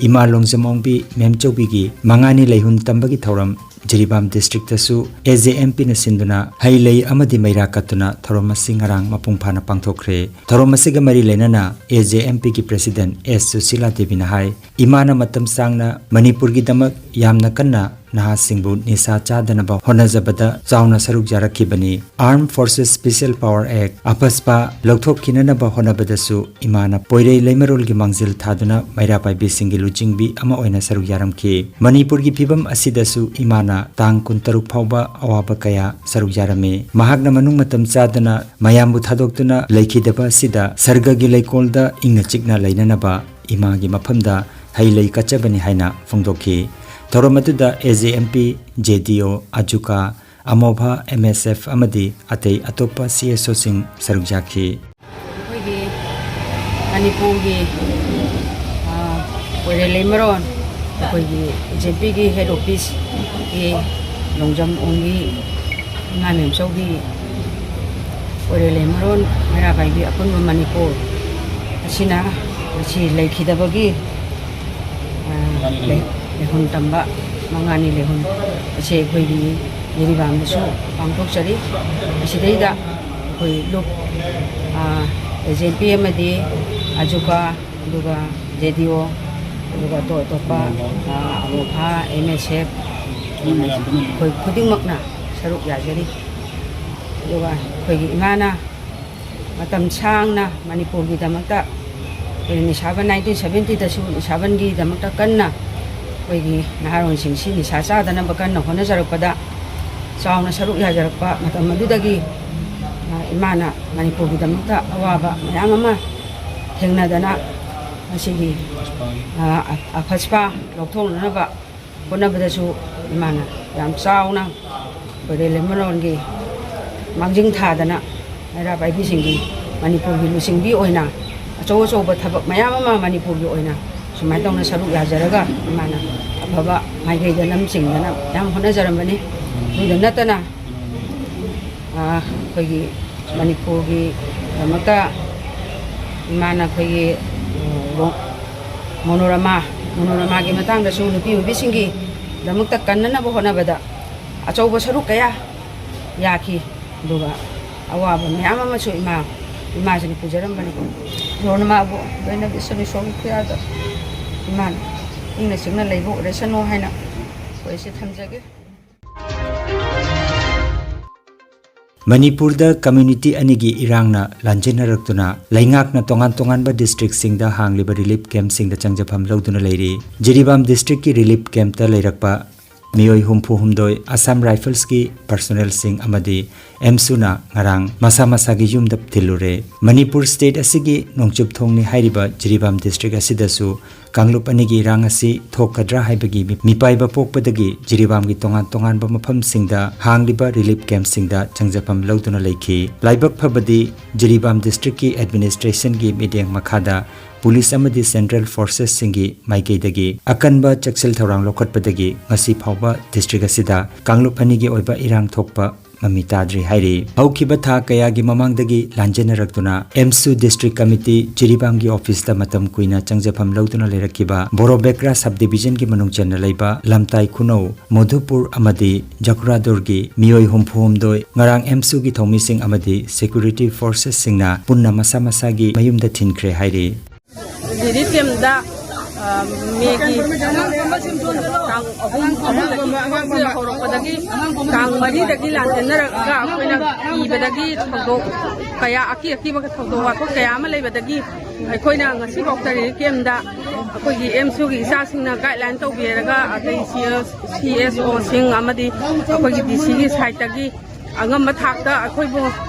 ꯏꯃꯥ ꯂꯣꯡꯖꯝ ꯑꯣꯡꯕꯤ ꯃꯦꯝꯆꯧꯕꯤꯒꯤ ꯃꯉꯥꯅꯤ ꯂꯩꯍꯨꯟ ꯇꯝꯕꯒꯤ ꯊꯧꯔꯝ ꯖꯤꯔꯤꯕꯥꯝ ꯗꯤꯁꯇ꯭ꯔꯤꯛꯇꯁꯨ ꯑꯦ ꯖꯦ ꯑꯦꯝ ꯄꯤꯅ ꯁꯤꯟꯗꯨꯅ ꯍꯩ ꯂꯩ ꯑꯃꯗꯤ ꯃꯩꯔꯥ ꯀꯠꯇꯨꯅ ꯊꯧꯔꯝ ꯑꯁꯤ ꯉꯔꯥꯡ ꯃꯄꯨꯡ ꯐꯥꯅ ꯄꯥꯡꯊꯣꯛꯈ꯭ꯔꯦ꯫ ꯊꯧꯔꯝ ꯑꯁꯤꯒ ꯃꯔꯤ ꯂꯩꯅꯅ ꯑꯦ ꯖꯦ ꯑꯦꯝ ꯄꯤꯒꯤ ꯄ꯭ꯔꯦꯁꯤꯗꯦꯟꯠ ꯑꯦꯁ ꯁꯨꯁꯤꯂꯥ ꯗꯦꯕꯤꯅ ꯍꯥꯏ, ꯏꯃꯥꯅ ꯃꯇꯝ ꯁꯥꯡꯅ ꯃꯅꯤꯄꯨꯔꯒꯤꯗꯃꯛ ꯌꯥꯝꯅ ꯀꯟꯅ ꯅꯍꯥꯁꯤꯡꯕꯨ ꯅꯤꯁꯥ ꯆꯥꯗꯅꯕ ꯍꯣꯠꯅꯖꯕꯗ ꯆꯥꯎꯅ ꯁꯔꯨꯛ ꯌꯥꯔꯛꯈꯤꯕꯅꯤ꯫ Armed Forces Special Power Act, ꯑꯐꯁꯄꯥ ꯂꯧꯊꯣꯛꯈꯤꯅꯅꯕ ꯍꯣꯠꯅꯕꯗꯁꯨ ꯏꯃꯥꯅ ꯄꯣꯏꯔꯩ ꯂꯩꯃꯔꯣꯜꯒꯤ ꯃꯥꯡꯖꯤꯜ ꯊꯥꯗꯨꯅ ꯃꯩꯔꯥ ꯄꯥꯏꯕꯤꯁꯤꯡꯒꯤ ꯂꯨꯆꯤꯡꯕꯤ ꯑꯃ ꯑꯣꯏꯅ ꯁꯔꯨꯛ ꯌꯥꯔꯝꯈꯤ꯫ ꯃꯅꯤꯄꯨꯔꯒꯤ ꯐꯤꯕꯝ ꯑꯁꯤꯗꯁꯨ ꯏꯃꯥꯅ ꯇꯥꯡ ꯀꯨꯟꯇꯔꯨꯛ ꯐꯥꯎꯕ ꯑꯋꯥꯕ ꯀꯌꯥ ꯁꯔꯨꯛ ꯌꯥꯔꯝꯃꯤ꯫ ꯃꯍꯥꯛꯅ ꯃꯅꯨꯡ ꯃꯇꯝ ꯆꯥꯗꯅ ꯃꯌꯥꯝꯕꯨ ꯊꯥꯗꯣꯛꯇꯨꯅ ꯂꯩꯈꯤꯗꯕ ꯑꯁꯤꯗ ꯁꯔꯒꯒꯤ ꯂꯩꯀꯣꯜꯗ ꯏꯪꯅ ꯆꯤꯛꯅ ꯂꯩꯅꯅꯕ ꯏꯃꯥꯒꯤ ꯃꯐꯝꯗ ꯍꯩ ꯂꯩ ꯀꯠꯆꯕꯅꯤ ꯍꯥꯏꯅ ꯐꯣꯡꯗꯣꯛꯈꯤ꯫ ꯊꯧꯔꯝ ꯑꯗꯨꯗ ꯑꯦ ꯖꯦ ꯑꯦꯝ ꯄꯤ, ꯖꯦ ꯗꯤ ꯑꯣ, ꯑꯖꯨꯀꯥ, ꯑꯃꯣꯚꯥ, ꯑꯦꯝ ꯑꯦꯁ ꯑꯦꯐ ꯑꯃꯗꯤ ꯑꯇꯩ ꯑꯇꯣꯞꯄ ꯁꯤ ꯑꯦꯁ ꯑꯣꯁꯤꯡ ꯁꯔꯨꯛ ꯌꯥꯈꯤ꯫ ꯑꯩꯈꯣꯏꯒꯤ ꯃꯅꯤꯄꯨꯔꯒꯤ, ꯑ, ꯀꯣꯏꯔꯦꯜ ꯂꯩꯃꯔꯣꯟ, ꯑꯩꯈꯣꯏꯒꯤ ꯖꯦ ꯄꯤꯒꯤ ꯍꯦꯗ ꯑꯣꯐꯤꯁꯀꯤ ꯂꯣꯡꯖꯝ ꯑꯣꯡꯕꯤ ꯏꯃꯥ ꯃꯦꯝꯆꯧꯕꯤ ꯀꯣꯏꯔꯦꯜ ꯂꯩꯃꯔꯣꯟ ꯃꯩꯔꯥ ꯄꯥꯏꯕꯤ ꯑꯄꯨꯟꯕ ꯃꯅꯤꯄꯨꯔ ꯑꯁꯤꯅ ꯉꯁꯤ ꯂꯩꯈꯤꯗꯕꯒꯤ, ꯑ, ꯂꯩ-, ꯂꯩꯍꯨꯟ ꯇꯝꯕ ꯃꯉꯥꯅꯤ ꯂꯩꯍꯨꯟ ꯑꯁꯤ ꯑꯩꯈꯣꯏꯒꯤ ꯖꯤꯔꯤꯕꯥꯝꯗꯁꯨ ꯄꯥꯡꯊꯣꯛꯆꯔꯤ꯫ ꯃꯁꯤꯗꯩꯗ ꯑꯩꯈꯣꯏ ꯂꯨꯞ, ꯑ, ꯑꯦ ꯖꯦ ꯑꯦꯝ ꯄꯤ ꯑꯃꯗꯤ ꯑꯖꯨꯀꯥ, ꯑꯗꯨꯒ ꯖꯦ ꯗꯤ ꯑꯣ, ꯑꯗꯨꯒ ꯑꯇꯣꯞ ꯑꯇꯣꯞꯄ, ꯑ, ꯑꯃꯣꯐꯥ, ꯑꯦꯝ ꯑꯦꯁ ꯑꯦꯐ, ꯑꯩꯈꯣꯏ ꯈꯨꯗꯤꯡꯃꯛꯅ ꯁꯔꯨꯛ ꯌꯥꯖꯔꯤ꯫ ꯑꯗꯨꯒ ꯑꯩꯈꯣꯏꯒꯤ ꯏꯃꯥꯅ ꯃꯇꯝ ꯁꯥꯡꯅ ꯃꯅꯤꯄꯨꯔꯒꯤꯗꯃꯛꯇ, ꯑꯩꯈꯣꯏ ꯅꯤꯁꯥꯕꯟ ꯅꯥꯏꯟꯇꯤꯟ ꯁꯕꯦꯟꯇꯤꯗꯁꯨ ꯅꯤꯁꯥꯕꯟꯒꯤꯗꯃꯛꯇ ꯀꯟꯅ ꯑꯩꯈꯣꯏꯒꯤ ꯅꯍꯥꯔꯣꯜꯁꯤꯡꯁꯤ ꯅꯤꯁꯥ ꯆꯥꯗꯅꯕ ꯀꯟꯅ ꯍꯣꯠꯅꯖꯔꯛꯄꯗ ꯆꯥꯎꯅ ꯁꯔꯨꯛ ꯌꯥꯖꯔꯛꯄ ꯃꯇꯝ ꯑꯗꯨꯗꯒꯤ, ꯑ, ꯏꯃꯥꯅ ꯃꯅꯤꯄꯨꯔꯒꯤꯗꯃꯛꯇ ꯑꯋꯥꯕ ꯃꯌꯥꯝ ꯑꯃ ꯊꯦꯡꯅꯗꯅ ꯃꯁꯤꯒꯤ, ꯑ, ꯑꯐꯁꯄꯥ ꯂꯧꯊꯣꯛꯅꯅꯕ ꯍꯣꯠꯅꯕꯗꯁꯨ ꯏꯃꯥꯅ ꯌꯥꯝ ꯆꯥꯎꯅ ꯀꯣꯏꯔꯦꯜ ꯂꯩꯃꯔꯣꯟꯒꯤ ꯃꯥꯡꯖꯤꯟ ꯊꯥꯗꯅ ꯃꯩꯔꯥ ꯄꯥꯏꯕꯤꯁꯤꯡꯒꯤ ꯃꯅꯤꯄꯨꯔꯒꯤ ꯂꯨꯆꯤꯡꯕꯤ ꯑꯣꯏꯅ ꯑꯆꯧ ꯑꯆꯧꯕ ꯊꯕꯛ ꯃꯌꯥꯝ ꯑꯃ ꯃꯅꯤꯄꯨꯔꯒꯤ ꯑꯣꯏꯅ ꯁꯨꯃꯥꯏꯅ ꯇꯧꯅ ꯁꯔꯨꯛ ꯌꯥꯖꯔꯒ ꯏꯃꯥꯅ ꯑꯐꯕ ꯃꯥꯏꯀꯩꯗ ꯂꯝ ꯆꯤꯡꯗꯅ ꯌꯥꯝ ꯍꯣꯠꯅꯖꯔꯝꯕꯅꯤ꯫ ꯑꯗꯨꯗ ꯅꯠꯇꯅ, ꯑ, ꯑꯩꯈꯣꯏꯒꯤ ꯃꯅꯤꯄꯨꯔꯒꯤꯗꯃꯛꯇ ꯏꯃꯥꯅ ꯑꯩꯈꯣꯏꯒꯤ, ꯑ, ꯃꯣꯅꯣꯔꯃꯥ, ꯃꯣꯅꯣꯔꯃꯥꯒꯤ ꯃꯇꯥꯡꯗꯁꯨ ꯅꯨꯄꯤ ꯑꯣꯏꯕꯤꯁꯤꯡꯒꯤ ꯗꯃꯛꯇ ꯀꯟꯅꯅꯕ ꯍꯣꯠꯅꯕꯗ ꯑꯆꯧꯕ ꯁꯔꯨꯛ ꯀꯌꯥ ꯌꯥꯈꯤ꯫ ꯑꯗꯨꯒ ꯑꯋꯥꯕ ꯃꯌꯥꯝ ꯑꯃꯁꯨ ꯏꯃꯥ, ꯏꯃꯥꯁꯤꯅ ꯄꯨꯖꯔꯝꯕꯅꯤ꯫ ꯏꯁꯣꯔꯅ ꯃꯥꯕꯨ ꯂꯣꯏꯅꯕꯤꯁꯅꯨ, ꯏꯁꯣꯔꯒꯤ ꯈꯨꯌꯥꯗ ꯏꯃꯥꯅ ꯏꯪꯅ ꯆꯤꯛꯅ ꯂꯩꯕ ꯑꯣꯏꯔꯁꯅꯨ ꯍꯥꯏꯅ ꯑꯩꯈꯣꯏꯁꯦ ꯊꯝꯖꯒꯦ꯫ ꯃꯅꯤꯄꯨꯔꯗ ꯀꯝꯃ꯭ꯌꯨꯅꯤꯇꯤ ꯑꯅꯤꯒꯤ ꯏꯔꯥꯡꯅ ꯂꯥꯟꯖꯦꯟꯅꯔꯛꯇꯨꯅ ꯂꯩꯉꯥꯛꯅ ꯇꯣꯉꯥꯟ ꯇꯣꯉꯥꯟꯕ ꯗꯤꯁꯇ꯭ꯔꯤꯛꯁꯤꯡꯗ ꯍꯥꯡꯂꯤꯕ ꯔꯤꯂꯤꯐ ꯀꯦꯝꯞꯁꯤꯡꯗ ꯆꯪꯖꯐꯝ ꯂꯧꯗꯨꯅ ꯂꯩꯔꯤ꯫ ꯖꯤꯔꯤꯕꯥꯝ ꯗꯤꯁꯇ꯭ꯔꯤꯛꯀꯤ ꯔꯤꯂꯤꯐ ꯀꯦꯝꯞꯇ ꯂꯩꯔꯛꯄ ꯃꯤꯑꯣꯏ ꯍꯨꯝꯐꯨ ꯍꯨꯝꯗꯣꯏ ꯑꯁꯥꯝ ꯔꯥꯏꯐꯜꯁꯀꯤ ꯄꯔꯁꯣꯅꯦꯜꯁꯤꯡ ꯑꯃꯗꯤ ꯑꯦꯝꯁꯨꯅ ꯉꯔꯥꯡ ꯃꯁꯥ ꯃꯁꯥꯒꯤ ꯌꯨꯝꯗ ꯊꯤꯜꯂꯨꯔꯦ꯫ ꯃꯅꯤꯄꯨꯔ ꯁ꯭ꯇꯦꯠ ꯑꯁꯤꯒꯤ ꯅꯣꯡꯆꯨꯞ ꯊꯣꯡꯅꯤ ꯍꯥꯏꯔꯤꯕ ꯖꯤꯔꯤꯕꯥꯝ ꯗꯤꯁꯇ꯭ꯔꯤꯛ ꯑꯁꯤꯗꯁꯨ ꯀꯥꯡꯂꯨꯞ ꯑꯅꯤꯒꯤ ꯏꯔꯥꯡ ꯑꯁꯤ ꯊꯣꯛꯀꯗ꯭ꯔꯥ ꯍꯥꯏꯕꯒꯤ ꯃꯤ-, ꯃꯤꯄꯥꯏꯕ ꯄꯣꯛꯄꯗꯒꯤ ꯖꯤꯔꯤꯕꯥꯝꯒꯤ ꯇꯣꯉꯥꯟ ꯇꯣꯉꯥꯟꯕ ꯃꯐꯝꯁꯤꯡꯗ ꯍꯥꯡꯂꯤꯕ ꯔꯤꯂꯤꯐ ꯀꯦꯝꯞꯁꯤꯡꯗ ꯆꯪꯖꯐꯝ ꯂꯧꯗꯨꯅ ꯂꯩꯈꯤ꯫ ꯂꯥꯏꯕꯛ ꯐꯕꯗꯤ, ꯖꯤꯔꯤꯕꯥꯝ ꯗꯤꯁꯇ꯭ꯔꯤꯛꯀꯤ ꯑꯦꯗꯃꯤꯅꯤꯁꯇ꯭ꯔꯦꯁꯟꯒꯤ ꯃꯤꯠꯌꯦꯡ ꯃꯈꯥꯗ ꯄꯨꯂꯤꯁ ꯑꯃꯗꯤ ꯁꯦꯟꯇ꯭ꯔꯦꯜ ꯐꯣꯔꯁꯦꯁꯁꯤꯡꯒꯤ ꯃꯥꯏꯀꯩꯗꯒꯤ ꯑꯀꯟꯕ ꯆꯦꯛꯁꯤꯜ ꯊꯧꯔꯥꯡ ꯂꯧꯈꯠꯄꯗꯒꯤ ꯉꯁꯤ ꯐꯥꯎꯕ ꯗꯤꯁꯇ꯭ꯔꯤꯛ ꯑꯁꯤꯗ ꯀꯥꯡꯂꯨꯞ ꯑꯅꯤꯒꯤ ꯑꯣꯏꯕ ꯏꯔꯥꯡ ꯊꯣꯛꯄ ꯃꯃꯤ ꯇꯥꯗ꯭ꯔꯤ ꯍꯥꯏꯔꯤ꯫ ꯍꯧꯈꯤꯕ ꯊꯥ ꯀꯌꯥꯒꯤ ꯃꯃꯥꯡꯗꯒꯤ ꯂꯥꯟꯖꯦꯟꯅꯔꯛꯇꯨꯅ ꯑꯦꯝꯁꯨ ꯗꯤꯁꯇ꯭ꯔꯤꯛ ꯀꯃꯤꯇꯤ ꯖꯤꯔꯤꯕꯥꯝꯒꯤ ꯑꯣꯐꯤꯁꯇ ꯃꯇꯝ ꯀꯨꯏꯅ ꯆꯪꯖꯐꯝ ꯂꯧꯗꯨꯅ ꯂꯩꯔꯛꯈꯤꯕ ꯕꯣꯔꯣꯕꯦꯀ꯭ꯔꯥ ꯁꯕ ꯗꯤꯕꯤꯖꯟꯒꯤ ꯃꯅꯨꯡ ꯆꯟꯅ ꯂꯩꯕ ꯂꯝꯇꯥꯏ ꯈꯨꯅꯧ, ꯃꯣꯙꯨꯄꯨꯔ ꯑꯃꯗꯤ ꯖꯀꯨꯔꯥꯗꯨꯔꯒꯤ ꯃꯤꯑꯣꯏ ꯍꯨꯝꯐꯨ ꯍꯨꯝꯗꯣꯏ ꯉꯔꯥꯡ ꯑꯦꯝꯁꯨꯒꯤ ꯊꯧꯃꯤꯁꯤꯡ ꯑꯃꯗꯤ ꯁꯦꯀ꯭ꯌꯨꯔꯤꯇꯤ ꯐꯣꯔꯁꯦꯁꯁꯤꯡꯅ ꯄꯨꯟꯅ ꯃꯁꯥ ꯃꯁꯥꯒꯤ ꯃꯌꯨꯝꯗ ꯊꯤꯟꯈ꯭ꯔꯦ ꯍꯥꯏꯔꯤ꯫ ꯔꯤꯂꯤꯐ ꯀꯦꯝꯞꯇ, ꯑ, ꯃꯦꯒꯤ ꯇꯥꯡ ꯑꯍꯨꯝ, ꯑꯍꯨꯝꯗꯒꯤ ꯍꯧꯔꯛꯄꯗꯒꯤ ꯇꯥꯡ ꯃꯔꯤꯗꯒꯤ ꯂꯥꯟꯖꯦꯟꯅꯔꯒ ꯑꯩꯈꯣꯏꯅ ꯀꯤꯕꯗꯒꯤ ꯊꯧꯗꯣꯛ ꯀꯌꯥ, ꯑꯀꯤ ꯑꯀꯤꯕ ꯊꯧꯗꯣꯛ ꯋꯥꯊꯣꯛ ꯀꯌꯥ ꯑꯃ ꯂꯩꯕꯗꯒꯤ ꯑꯩꯈꯣꯏꯅ ꯉꯁꯤꯐꯥꯎꯗ ꯔꯤꯂꯤꯐ ꯀꯦꯝꯞꯇ ꯑꯩꯈꯣꯏꯒꯤ ꯑꯦꯝꯁꯨꯒꯤ ꯏꯆꯥꯁꯤꯡꯅ ꯒꯥꯏꯗꯂꯥꯏꯟ ꯇꯧꯕꯤꯔꯒ, ꯑꯗꯩ ꯁꯤ ꯑꯦꯁ, ꯁꯤ ꯑꯦꯁ ꯑꯣꯁꯤꯡ ꯑꯃꯗꯤ ꯑꯩꯈꯣꯏꯒꯤ ꯗꯤ ꯁꯤꯒꯤ ꯁꯥꯏꯠꯇꯒꯤ ꯑꯉꯝꯕ ꯊꯥꯛꯇ ꯑꯩꯈꯣꯏꯕꯨ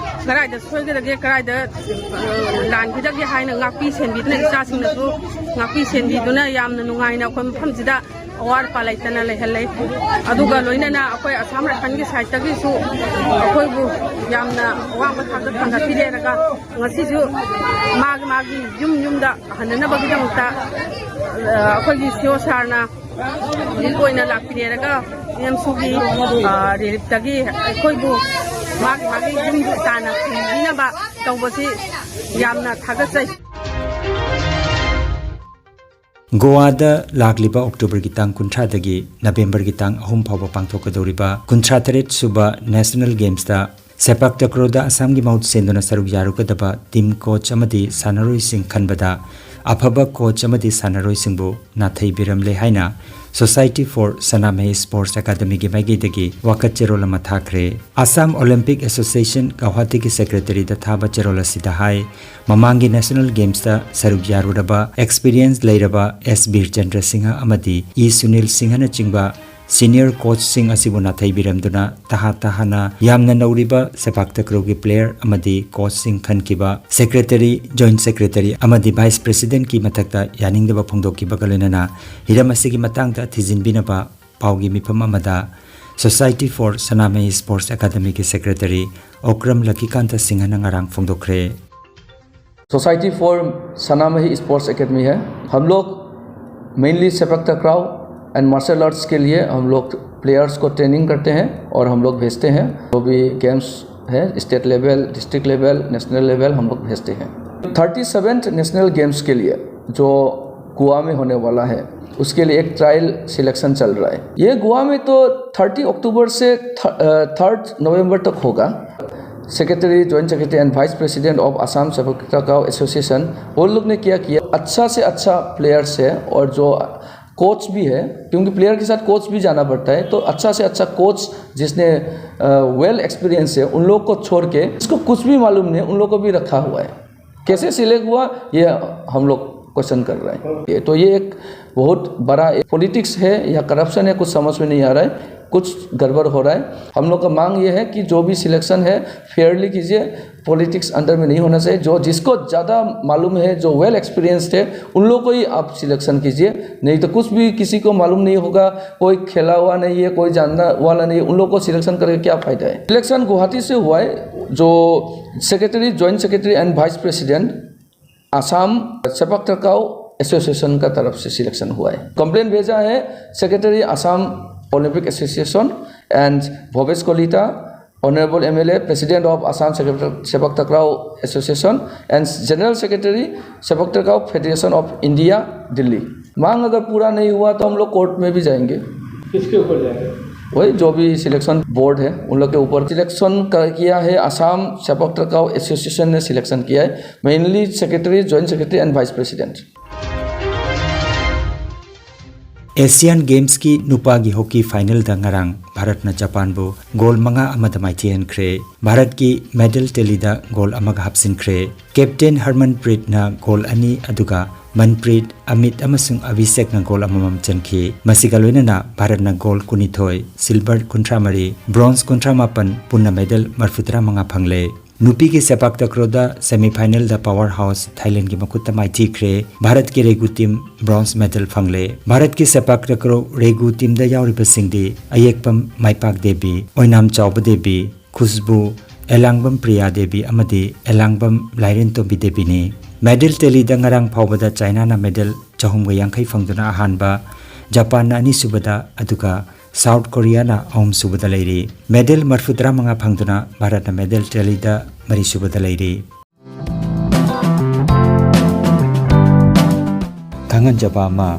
ꯀꯗꯥꯏꯗ ꯁꯣꯏꯒꯗꯒꯦ, ꯀꯗꯥꯏꯗ, ꯑ, ꯂꯥꯟꯈꯤꯗꯒꯦ ꯍꯥꯏꯅ ꯉꯥꯛꯄꯤ ꯁꯦꯟꯕꯤꯗꯨꯅ, ꯏꯆꯥꯁꯤꯡꯅꯁꯨ ꯉꯥꯛꯄꯤ ꯁꯦꯟꯕꯤꯗꯨꯅ ꯌꯥꯝꯅ ꯅꯨꯡꯉꯥꯏꯅ ꯑꯩꯈꯣꯏ ꯃꯐꯝꯁꯤꯗ ꯑꯋꯥꯠ ꯑꯄꯥ ꯂꯩꯇꯅ ꯂꯩꯍꯜꯂꯦ꯫ ꯑꯗꯨꯒ ꯂꯣꯏꯅꯅ ꯑꯩꯈꯣꯏ ꯑꯁꯥꯝ ꯔꯥꯏꯐꯜꯒꯤ ꯁꯥꯏꯠꯇꯒꯤꯁꯨ ꯑꯩꯈꯣꯏꯕꯨ ꯌꯥꯝꯅ ꯑꯋꯥꯡꯕ ꯊꯥꯛꯇ ꯊꯥꯡꯒꯠꯄꯤꯔꯦꯔꯒ ꯉꯁꯤꯁꯨ ꯃꯥꯒꯤ ꯃꯥꯒꯤ ꯌꯨꯝ ꯌꯨꯝꯗ ꯍꯟꯅꯅꯕꯒꯤꯗꯃꯛꯇ, ꯑ, ꯑꯩꯈꯣꯏꯒꯤ ꯁꯤ ꯑꯣ ꯁꯥꯔꯅ ꯔꯤꯂꯤꯐ ꯑꯣꯏꯅ ꯂꯥꯛꯄꯤꯔꯦꯔꯒ ꯑꯦꯝꯁꯨꯒꯤ, ꯑ, ꯔꯤꯂꯤꯐꯇꯒꯤ ꯑꯩꯈꯣꯏꯕꯨ ꯃꯥꯒꯤ ꯃꯥꯒꯤ ꯌꯨꯝ ꯇꯥꯟꯅ ꯊꯤꯟꯕꯤꯅꯕ ꯇꯧꯕꯁꯤ ꯌꯥꯝꯅ ꯊꯥꯒꯠꯆꯩ꯫ ꯒꯣꯋꯥꯗ ꯂꯥꯛꯂꯤꯕ ꯑꯣꯛꯇꯣꯕꯔꯒꯤ ꯇꯥꯡ ꯀꯨꯟꯊ꯭ꯔꯥꯗꯒꯤ ꯅꯕꯦꯝꯕꯔꯒꯤ ꯇꯥꯡ ꯑꯍꯨꯝ ꯐꯥꯎꯕ ꯄꯥꯡꯊꯣꯛꯀꯗꯧꯔꯤꯕ ꯀꯨꯟꯊ꯭ꯔꯥ ꯇꯔꯦꯠ ꯁꯨꯕ ꯅꯦꯁꯅꯦꯜ ꯒꯦꯝꯁꯇ ꯁꯦꯄꯥꯛ ꯇꯀ꯭ꯔꯣꯗ ꯑꯁꯥꯝꯒꯤ ꯃꯍꯨꯠ ꯁꯤꯟꯗꯨꯅ ꯁꯔꯨꯛ ꯌꯥꯔꯨꯒꯗꯕ ꯇꯤꯝ ꯀꯣꯆ ꯑꯃꯗꯤ ꯁꯥꯟꯅꯔꯣꯏꯁꯤꯡ ꯈꯟꯕꯗ ꯑꯐꯕ ꯀꯣꯆ ꯑꯃꯗꯤ ꯁꯥꯟꯅꯔꯣꯏꯁꯤꯡꯕꯨ ꯅꯥꯊꯩꯕꯤꯔꯝꯂꯦ ꯍꯥꯏꯅ Society for Sanamahi Sports Academyꯒꯤ ꯃꯥꯏꯀꯩꯗꯒꯤ ꯋꯥꯀꯠ ꯆꯦꯔꯣꯜ ꯑꯃ ꯊꯥꯈ꯭ꯔꯦ꯫ ꯑꯁꯥꯝ ꯑꯣꯂꯤꯝꯄꯤꯛ ꯑꯦꯁꯣꯁꯤꯌꯦꯁꯟ ꯒꯧꯍꯥꯇꯤꯒꯤ ꯁꯦꯀ꯭ꯔꯦꯇꯔꯤꯗ ꯊꯥꯕ ꯆꯦꯔꯣꯜ ꯑꯁꯤꯗ ꯍꯥꯏ, ꯃꯃꯥꯡꯒꯤ ꯅꯦꯁꯅꯦꯜ ꯒꯦꯝꯁꯇ ꯁꯔꯨꯛ ꯌꯥꯔꯨꯔꯕ ꯑꯦꯛꯁꯄꯤꯔꯤꯌꯦꯟꯁ ꯂꯩꯔꯕ ꯑꯦꯁ ꯕꯤꯔꯆꯟꯗ꯭ꯔ ꯁꯤꯡꯍ ꯑꯃꯗꯤ ꯏ ꯁꯨꯅꯤꯜ ꯁꯤꯡꯍꯅꯆꯤꯡꯕ ꯁꯤꯅꯤꯌꯔ ꯀꯣꯆꯁꯤꯡ ꯑꯁꯤꯕꯨ ꯅꯥꯊꯩꯕꯤꯔꯝꯗꯨꯅ ꯇꯍꯥ ꯇꯍꯥꯅ ꯌꯥꯝꯅ ꯅꯧꯔꯤꯕ ꯁꯦꯄꯥꯛ ꯇꯀ꯭ꯔꯣꯒꯤ ꯄ꯭ꯂꯦꯌꯔ ꯑꯃꯗꯤ ꯀꯣꯆꯁꯤꯡ ꯈꯟꯈꯤꯕ ꯁꯦꯀ꯭ꯔꯦꯇꯔꯤ, ꯖꯣꯏꯟꯠ ꯁꯦꯀ꯭ꯔꯦꯇꯔꯤ ꯑꯃꯗꯤ ꯚꯥꯏꯁ ꯄ꯭ꯔꯦꯁꯤꯗꯦꯟꯠꯀꯤ ꯃꯊꯛꯇ ꯌꯥꯅꯤꯡꯗꯕ ꯐꯣꯡꯗꯣꯛꯈꯤꯕꯒ ꯂꯣꯏꯅꯅ ꯍꯤꯔꯝ ꯑꯁꯤꯒꯤ ꯃꯇꯥꯡꯗ ꯊꯤꯖꯤꯟꯕꯤꯅꯕ ꯄꯥꯎꯒꯤ ꯃꯤꯐꯝ ꯑꯃꯗ Society for Sanamahi Sports Academyꯒꯤ ꯁꯦꯀ꯭ꯔꯦꯇꯔꯤ ꯑꯣꯀ꯭ꯔꯝ ꯂꯛꯀꯤꯀꯥꯟꯇ ꯁꯤꯡꯍꯅ ꯉꯔꯥꯡ ꯐꯣꯡꯗꯣꯛꯈ꯭ꯔꯦ꯫ Society for Sanamahi sports academy है। हम लोग mainly sepak takraw and martial arts के लिए हम लोग प्लेयर्स को ट्रेनिंग करते हैं और हम लोग भेजते हैं। जो भी गेम्स है, state level, district level, national level हम लोग भेजते हैं। थर्टी सेवेंथ नेशनल गेम्स के लिए जो गोवा में होने वाला है, उसके लिए एक ट्रायल सिलेक्शन चल रहा है। ये गोवा में तो थर्टी अक्टूबर से थर्ड नवंबर तक होगा। Secretary, joint secretary and vice president of Assam sepak टकराव एसोसिएशन, वो लोग ने क्या किया, अच्छा से अच्छा प्लेयर्स है और जो कोच भी है, क्योंकि प्लेयर के साथ कोच भी जाना पड़ता है, तो अच्छा से अच्छा कोच जिसने वेल एक्सपीरियंस है, उन लोग को छोड़ के, इसको कुछ भी मालूम नहीं, उन लोग को भी रखा हुआ है। कैसे सिलेक्ट हुआ, ये हम लोग क्वेश्चन कर रहे हैं। ये तो ये एक बहुत बड़ा एक पॉलिटिक्स है या करप्शन है, कुछ समझ में नहीं आ रहा है, कुछ गड़बड़ हो रहा है। हम लोग का मांग ये है कि जो भी सिलेक्शन है, फेयरली कीजिए, पॉलिटिक्स अंडर में नहीं होना चाहिए। जो जिसको ज़्यादा मालूम है, जो वेल एक्सपीरियंस्ड है, उन लोग को ही आप सिलेक्शन कीजिए, नहीं तो कुछ भी किसी को मालूम नहीं होगा, कोई खेला हुआ नहीं है, कोई जानने वाला नहीं है, उन लोग को सिलेक्शन करके क्या फ़ायदा है। सिलेक्शन गुवाहाटी से हुआ है, जो secretary, joint secretary and vice president Assam sepak टकराव एसोसिएशन का तरफ से सिलेक्शन हुआ है। कंप्लेंट भेजा है secretary Assam Olympic association and Bhavesh Kalita, Honorable M L A, President of Assam Sepak Takraw Association and General Secretary, Sepak Takraw Federation of India, Delhi. मांग अगर पूरा नहीं हुआ तो हम लोग कोर्ट में भी जाएंगे। किसके ऊपर जाएंगे? वही जो भी सिलेक्शन बोर्ड है उन लोग के ऊपर। सिलेक्शन किया है, आसाम सेपक तकराव एसोसिएशन ने सिलेक्शन किया है, mainly secretary, joint secretary and vice president. Asian Games ꯀꯤ ꯅꯨꯄꯥꯒꯤ ꯍꯣꯀꯤ ꯐꯥꯏꯅꯦꯜꯗ ꯉꯔꯥꯡ ꯚꯥꯔꯠꯅ ꯖꯄꯥꯟꯕꯨ ꯒꯣꯜ ꯃꯉꯥ ꯑꯃꯗ ꯃꯥꯏꯊꯤꯍꯟꯈ꯭ꯔꯦ꯫ ꯚꯥꯔꯠꯀꯤ ꯃꯦꯗꯜ ꯇꯦꯂꯤꯗ ꯒꯣꯜ ꯑꯃꯒ ꯍꯥꯞꯆꯤꯟꯈ꯭ꯔꯦ꯫ ꯀꯦꯞꯇꯦꯟ ꯍꯔꯃꯟꯄ꯭ꯔꯤꯠꯅ ꯒꯣꯜ ꯑꯅꯤ, ꯑꯗꯨꯒ ꯃꯟꯄ꯭ꯔꯤꯠ, ꯑꯃꯤꯠ ꯑꯃꯁꯨꯡ ꯑꯚꯤꯁꯦꯛꯅ ꯒꯣꯜ ꯑꯃꯃꯝ ꯆꯟꯈꯤ꯫ ꯃꯁꯤꯒ ꯂꯣꯏꯅꯅ ꯚꯥꯔꯠꯅ ꯒꯣꯜ ꯀꯨꯟꯅꯤꯊꯣꯏ, ꯁꯤꯜꯚꯔ ꯀꯨꯟꯊ꯭ꯔꯥ ꯃꯔꯤ, ꯕ꯭ꯔꯣꯟꯖ ꯀꯨꯟꯊ꯭ꯔꯥ ꯃꯥꯄꯟ, ꯄꯨꯟꯅ ꯃꯦꯗꯜ ꯃꯔꯐꯨꯇꯔꯥ ꯃꯉꯥ ꯐꯪꯂꯦ꯫ ꯅꯨꯄꯤꯒꯤ ꯁꯦꯄꯥꯛ ꯇꯀ꯭ꯔꯣꯗ ꯁꯦꯃꯤꯐꯥꯏꯅꯦꯜꯗ ꯄꯥꯋꯔ ꯍꯥꯎꯁ ꯊꯥꯏꯂꯦꯟꯒꯤ ꯃꯈꯨꯠꯇ ꯃꯥꯏꯊꯤꯈ꯭ꯔꯦ꯫ ꯚꯥꯔꯠꯀꯤ ꯔꯦꯒꯨ ꯇꯤꯝ ꯕ꯭ꯔꯣꯟꯖ ꯃꯦꯗꯜ ꯐꯪꯂꯦ꯫ ꯚꯥꯔꯠꯀꯤ ꯁꯦꯄꯥꯛ ꯇꯀ꯭ꯔꯣ ꯔꯦꯒꯨ ꯇꯤꯝꯗ ꯌꯥꯎꯔꯤꯕꯁꯤꯡꯗꯤ ꯑꯌꯦꯛꯄꯝ ꯃꯥꯏꯄꯥꯛ ꯗꯦꯕꯤ, ꯑꯣꯏꯅꯥꯝ ꯆꯥꯎꯕ ꯗꯦꯕꯤ, ꯈꯨꯁꯕꯨ, ꯑꯦꯂꯥꯡꯕꯝ ꯄ꯭ꯔꯤꯌꯥ ꯗꯦꯕꯤ ꯑꯃꯗꯤ ꯑꯦꯂꯥꯡꯕꯝ ꯂꯥꯏꯔꯦꯟꯇꯣꯝꯕꯤ ꯗꯦꯕꯤꯅꯤ꯫ ꯃꯦꯗꯜ ꯇꯦꯂꯤꯗ ꯉꯔꯥꯡ ꯐꯥꯎꯕꯗ ꯆꯥꯏꯅꯥꯅ ꯃꯦꯗꯜ ꯆꯍꯨꯝꯒ ꯌꯥꯡꯈꯩ ꯐꯪꯗꯨꯅ ꯑꯍꯥꯟꯕ, ꯖꯄꯥꯟꯅ ꯑꯅꯤꯁꯨꯕꯗ, ꯑꯗꯨꯒ ꯁꯥꯎꯠ ꯀꯣꯔꯤꯌꯥꯅ ꯑꯍꯨꯝꯁꯨꯕꯗ ꯂꯩꯔꯤ꯫ ꯃꯦꯗꯜ ꯃꯔꯐꯨꯇꯔꯥ ꯃꯉꯥ ꯐꯪꯗꯨꯅ ꯚꯥꯔꯠꯅ ꯃꯦꯗꯜ ꯇꯦꯂꯤꯗ ꯃꯔꯤꯁꯨꯕꯗ ꯂꯩꯔꯤ꯫ ꯈꯪꯍꯟꯖꯕ ꯑꯃ,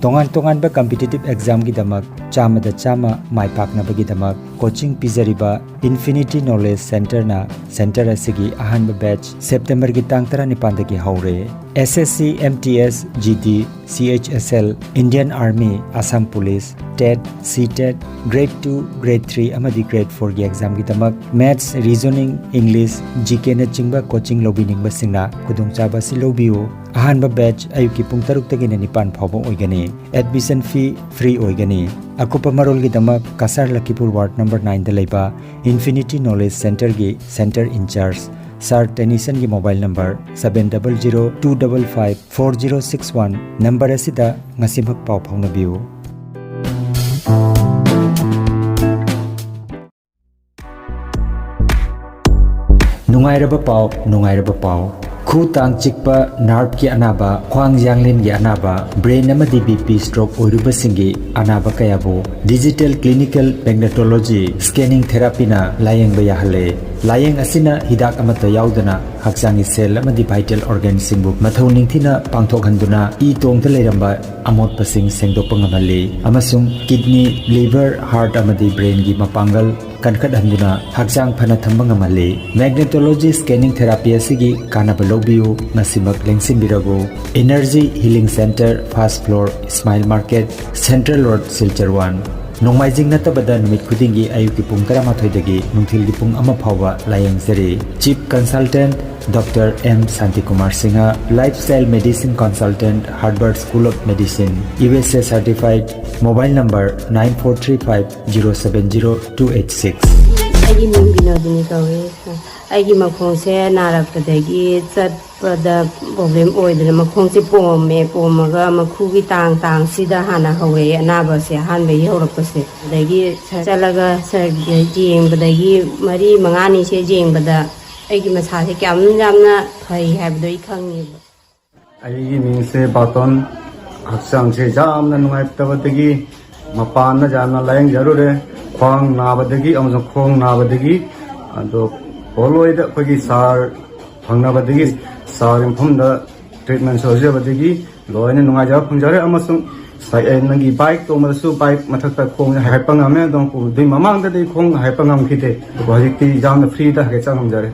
ꯇꯣꯉꯥꯟ ꯇꯣꯉꯥꯟꯕ ꯀꯝꯄꯤꯇꯤꯇꯤꯚ ꯑꯦꯛꯖꯥꯝꯒꯤꯗꯃꯛ ꯆꯥꯝꯃꯗ ꯆꯥꯝꯃ ꯃꯥꯏ ꯄꯥꯛꯅꯕꯒꯤꯗꯃꯛ ꯀꯣꯆꯤꯡ ꯄꯤꯖꯔꯤꯕ ꯏꯟꯐꯤꯅꯤꯇꯤ ꯅꯣꯂꯦꯖ ꯁꯦꯟꯇꯔꯅ ꯁꯦꯟꯇꯔ ꯑꯁꯤꯒꯤ ꯑꯍꯥꯟꯕ ꯕꯦꯆ ꯁꯦꯞꯇꯦꯝꯕꯔꯒꯤ ꯇꯥꯡ ꯇꯔꯥꯅꯤꯄꯥꯟꯗꯒꯤ ꯍꯧꯔꯦ꯫ S S C, M T S, G D, C H S L, Indian army, Assam police, TET, C TET, grade two, grade three ꯑꯃꯗꯤ ꯒ꯭ꯔꯦꯗ ꯐꯣꯔꯒꯤ ꯑꯦꯛꯖꯥꯝꯒꯤꯗꯃꯛ ꯃꯦꯊꯁ, ꯔꯤꯖꯅꯤꯡ, ꯏꯪꯂꯤꯁ, ꯖꯤ ꯀꯦꯅꯆꯤꯡꯕ ꯀꯣꯆꯤꯡ ꯂꯧꯕꯤꯅꯤꯡꯕꯁꯤꯡꯅ ꯈꯨꯗꯣꯡꯆꯥꯕ ꯑꯁꯤ ꯂꯧꯕꯤꯌꯨ꯫ ꯑꯍꯥꯟꯕ ꯕꯦꯆ ꯑꯌꯨꯛꯀꯤ ꯄꯨꯡ ꯇꯔꯨꯛꯇꯒꯤꯅ ꯅꯤꯄꯥꯟ ꯐꯥꯎꯕ ꯑꯣꯏꯒꯅꯤ꯫ ꯑꯦꯗꯃꯤꯁꯟ ꯐꯤ ꯐ꯭ꯔꯤ ꯑꯣꯏꯒꯅꯤ꯫ ꯑꯀꯨꯞꯄ ꯃꯔꯣꯜꯒꯤꯗꯃꯛ ꯀꯁꯥꯔ ꯂꯈꯤꯄꯨꯔ ꯋꯥꯔꯗ ꯅꯝꯕꯔ ꯅꯥꯏꯟꯗ ꯂꯩꯕ ꯏꯟꯐꯤꯅꯤꯇꯤ ꯅꯣꯂꯦꯖ ꯁꯦꯟꯇꯔꯒꯤ ꯁꯦꯟꯇꯔ ꯏꯟꯆꯥꯔꯖ ꯁꯥꯔ ꯇꯦꯅꯤꯁꯟꯒꯤ mobile number seven double zero two double five four zero six one number ꯑꯁꯤꯗ ꯉꯁꯤꯃꯛ ꯄꯥꯎ ꯐꯥꯎꯅꯕꯤꯌꯨ꯫ ꯅꯨꯡꯉꯥꯏꯔꯕ ꯄꯥꯎ, ꯅꯨꯡꯉꯥꯏꯔꯕ ꯄꯥꯎ꯫ ꯈꯨ ꯇꯥꯡ ꯆꯤꯛꯄ, ꯅꯥꯔꯚꯀꯤ ꯑꯅꯥꯕ, ꯈ꯭ꯋꯥꯡ ꯌꯥꯡꯂꯦꯟꯒꯤ ꯑꯅꯥꯕ, ꯕ꯭ꯔꯦꯟ ꯑꯃꯗꯤ ꯕꯤ ꯄꯤ ꯁ꯭ꯇ꯭ꯔꯣꯛ ꯑꯣꯏꯔꯨꯕꯁꯤꯡꯒꯤ ꯑꯅꯥꯕ ꯀꯌꯥꯕꯨ ꯗꯤꯖꯤꯇꯦꯜ ꯀ꯭ꯂꯤꯅꯤꯀꯦꯜ ꯃꯦꯒꯅꯦꯇꯣꯂꯣꯖꯤ ꯁ꯭ꯀꯦꯅꯤꯡ ꯊꯦꯔꯥꯄꯤꯅ ꯂꯥꯌꯦꯡꯕ ꯌꯥꯍꯜꯂꯦ꯫ ꯂꯥꯌꯦꯡ ꯑꯁꯤꯅ ꯍꯤꯗꯥꯛ ꯑꯃꯠꯇ ꯌꯥꯎꯗꯅ ꯍꯛꯆꯥꯡꯒꯤ ꯁꯦꯜ ꯑꯃꯗꯤ ꯚꯥꯏꯇꯦꯜ ꯑꯣꯔꯒꯥꯟꯁꯤꯡꯕꯨ ꯃꯊꯧ ꯅꯤꯡꯊꯤꯅ ꯄꯥꯡꯊꯣꯛꯍꯟꯗꯨꯅ ꯏ ꯇꯣꯡꯗ ꯂꯩꯔꯝꯕ ꯑꯃꯣꯠꯄꯁꯤꯡ ꯁꯦꯡꯗꯣꯛꯄ ꯉꯝꯍꯜꯂꯤ ꯑꯃꯁꯨꯡ ꯀꯤꯗꯅꯤ, ꯂꯤꯚꯔ, ꯍꯥꯔꯠ ꯑꯃꯗꯤ ꯕ꯭ꯔꯦꯟꯒꯤ ꯃꯄꯥꯡꯒꯜ ꯀꯟꯈꯠꯍꯟꯗꯨꯅ ꯍꯛꯆꯥꯡ ꯐꯅ ꯊꯝꯕ ꯉꯝꯍꯜꯂꯤ꯫ ꯃꯦꯒꯅꯦꯇꯣꯂꯣꯖꯤ ꯁ꯭ꯀꯦꯅꯤꯡ ꯊꯦꯔꯥꯄꯤ ꯑꯁꯤꯒꯤ ꯀꯥꯟꯅꯕ ꯂꯧꯕꯤꯌꯨ, ꯉꯁꯤꯃꯛ ꯂꯦꯡꯁꯤꯟꯕꯤꯔꯕꯨ꯫ Energy healing centre, first floor, Ismail market, central road, Silchar one. ꯅꯣꯡꯃꯥꯏꯖꯤꯡ ꯅꯠꯇꯕꯗ ꯅꯨꯃꯤꯠ ꯈꯨꯗꯤꯡꯒꯤ ꯑꯌꯨꯛꯀꯤ ꯄꯨꯡ ꯇꯔꯥꯃꯥꯊꯣꯏꯗꯒꯤ ꯅꯨꯡꯊꯤꯜꯒꯤ ꯄꯨꯡ ꯑꯃ ꯐꯥꯎꯕ ꯂꯥꯌꯦꯡꯖꯔꯤ꯫ Chief consultant doctor M Shantikumar Singh, lifestyle medicine consultant, Harvard school of medicine, U S A certified. Mobile number nine four three five zero seven zero two eight six. ꯑꯩꯒꯤ ꯃꯤꯡ ꯕꯤꯅꯣꯗꯤꯅꯤ ꯀꯧꯏ꯫ ꯑꯩꯒꯤ ꯃꯈꯣꯡꯁꯦ ꯅꯥꯔꯛꯄꯗꯒꯤ ꯆꯠꯄꯗ ꯄ꯭ꯔꯣꯕ꯭ꯂꯦꯝ ꯑꯣꯏꯗꯅ ꯃꯈꯣꯡꯁꯦ ꯄꯣꯝꯃꯦ꯫ ꯄꯣꯝꯃꯒ ꯃꯈꯨꯒꯤ ꯇꯥꯡ ꯇꯥꯡꯁꯤꯗ ꯍꯥꯟꯅ ꯍꯧꯔꯛꯑꯦ ꯑꯅꯥꯕꯁꯦ, ꯑꯍꯥꯟꯕꯒꯤ ꯍꯧꯔꯛꯄꯁꯦ꯫ ꯑꯗꯒꯤ ꯁ-, ꯆꯠꯂꯒ ꯁ-, ꯌꯦꯡꯕꯗꯒꯤ ꯃꯔꯤ ꯃꯉꯥꯅꯤꯁꯦ ꯌꯦꯡꯕꯗ ꯑꯩꯒꯤ ꯃꯁꯥꯁꯦ ꯀꯌꯥꯝ ꯌꯥꯝꯅ ꯐꯩ ꯍꯥꯏꯕꯗꯣ ꯑꯩ ꯈꯪꯉꯦꯕ꯫ ꯑꯩꯒꯤ ꯃꯤꯡꯁꯦ ꯕꯥꯇꯣꯟ꯫ ꯍꯛꯆꯥꯡꯁꯦ ꯌꯥꯝꯅ ꯅꯨꯡꯉꯥꯏꯇꯕꯗꯒꯤ ꯃꯄꯥꯟꯗ ꯌꯥꯝꯅ ꯂꯥꯌꯦꯡꯖꯔꯨꯔꯦ꯫ ꯈ꯭ꯋꯥꯡ ꯅꯥꯕꯗꯒꯤ ꯑꯃꯁꯨꯡ ꯈꯣꯡ ꯅꯥꯕꯗꯒꯤ, ꯑꯗꯣ ꯄꯣꯂꯣꯏꯗ ꯑꯩꯈꯣꯏꯒꯤ ꯁꯥꯔ ꯐꯪꯅꯕꯗꯒꯤ, ꯁꯥꯔ ꯃꯐꯝꯗ ꯇ꯭ꯔꯤꯠꯃꯦꯟ ꯁꯣꯏꯖꯕꯗꯒꯤ ꯂꯣꯏꯅ ꯅꯨꯡꯉꯥꯏꯖꯕ ꯐꯪꯖꯔꯦ꯫ ꯑꯃꯁꯨꯡ ꯁꯥꯏ-, ꯑꯩ ꯅꯪꯒꯤ ꯕꯥꯏꯛ ꯇꯣꯡꯕꯗꯁꯨ ꯕꯥꯏꯛ ꯃꯊꯛꯇ ꯈꯣꯡ ꯍꯥꯏꯒꯠꯄ ꯉꯝꯃꯦ꯫ ꯑꯗꯣ ꯑꯗꯨꯏ ꯃꯃꯥꯡꯗꯗꯤ ꯈꯣꯡ ꯍꯥꯏꯒꯠꯄ ꯉꯝꯈꯤꯗꯦ, ꯑꯗꯨꯕꯨ ꯍꯧꯖꯤꯛꯇꯤ ꯌꯥꯝꯅ ꯐ꯭ꯔꯤꯗ ꯍꯥꯏꯒꯠꯆ ꯉꯝꯖꯔꯦ꯫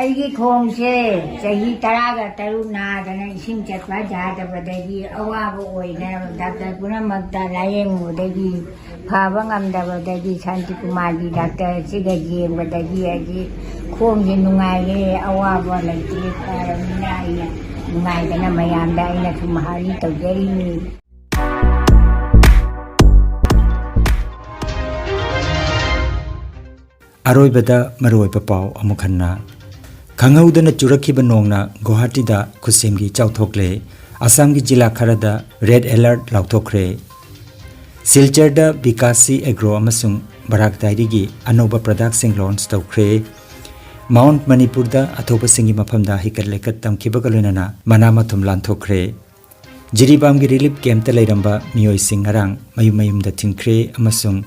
ꯑꯩꯒꯤ ꯈꯣꯡꯁꯦ ꯆꯍꯤ ꯇꯔꯥꯒ ꯇꯔꯨꯛ ꯅꯥꯗꯅ ꯏꯁꯤꯡ ꯆꯠꯄ ꯌꯥꯗꯕꯗꯒꯤ ꯑꯋꯥꯕ ꯑꯣꯏꯅ ꯗꯥꯛꯇꯔ ꯄꯨꯝꯅꯃꯛꯇ ꯂꯥꯌꯦꯡꯉꯨꯕꯗꯒꯤ ꯐꯕ ꯉꯝꯗꯕꯗꯒꯤ ꯁꯥꯟꯇꯤꯀꯨꯃꯥꯔꯒꯤ ꯗꯥꯛꯇꯔꯁꯤꯒ ꯌꯦꯡꯕꯗꯒꯤ ꯑꯩꯒꯤ ꯈꯣꯡꯁꯦ ꯅꯨꯡꯉꯥꯏꯔꯦ, ꯑꯋꯥꯕ ꯂꯩꯇ꯭ꯔꯦ, ꯐꯔꯕꯅꯤꯅ ꯑꯩꯅ ꯅꯨꯡꯉꯥꯏꯗꯅ ꯃꯌꯥꯝꯗ ꯑꯩꯅ ꯁꯨꯝ ꯍꯥꯏꯔꯤ ꯇꯧꯖꯔꯤꯅꯤ꯫ ꯑꯔꯣꯏꯕꯗ ꯃꯔꯨꯑꯣꯏꯕ ꯄꯥꯎ ꯑꯃꯨꯛ ꯍꯟꯅ꯫ ꯈꯪꯍꯧꯗꯅ ꯆꯨꯔꯛꯈꯤꯕ ꯅꯣꯡꯅ ꯒꯨꯋꯥꯍꯥꯇꯤꯗ ꯈꯨꯠꯁꯦꯝꯒꯤ ꯆꯥꯎꯊꯣꯛꯂꯦ꯫ ꯑꯁꯥꯝꯒꯤ ꯖꯤꯂꯥ ꯈꯔꯗ ꯔꯦꯗ ꯑꯦꯂꯔꯠ ꯂꯥꯎꯊꯣꯛꯈ꯭ꯔꯦ꯫ ꯁꯤꯜꯆꯔꯗ ꯕꯤꯀꯥꯁꯁꯤ ꯑꯦꯒ꯭ꯔꯣ ꯑꯃꯁꯨꯡ ꯕꯔꯥꯛ ꯗꯥꯏꯔꯤꯒꯤ ꯑꯅꯧꯕ ꯄ꯭ꯔꯗꯛꯁꯤꯡ ꯂꯣꯟꯆ ꯇꯧꯈ꯭ꯔꯦ꯫ ꯃꯥꯎꯟꯠ ꯃꯅꯤꯄꯨꯔꯗ ꯑꯊꯧꯕꯁꯤꯡꯒꯤ ꯃꯐꯝꯗ ꯍꯩꯀꯠ ꯂꯩꯀꯠ ꯇꯝꯈꯤꯕꯒ ꯂꯣꯏꯅꯅ ꯃꯅꯥ ꯃꯊꯨꯝ ꯂꯥꯟꯊꯣꯛꯈ꯭ꯔꯦ꯫ ꯖꯤꯔꯤꯕꯥꯝꯒꯤ ꯔꯤꯂꯤꯐ ꯀꯦꯝꯞꯇ ꯂꯩꯔꯝꯕ ꯃꯤꯑꯣꯏꯁꯤꯡ ꯉꯔꯥꯡ ꯃꯌꯨꯝ ꯃꯌꯨꯝꯗ ꯊꯤꯡꯈ꯭ꯔꯦ ꯑꯃꯁꯨꯡ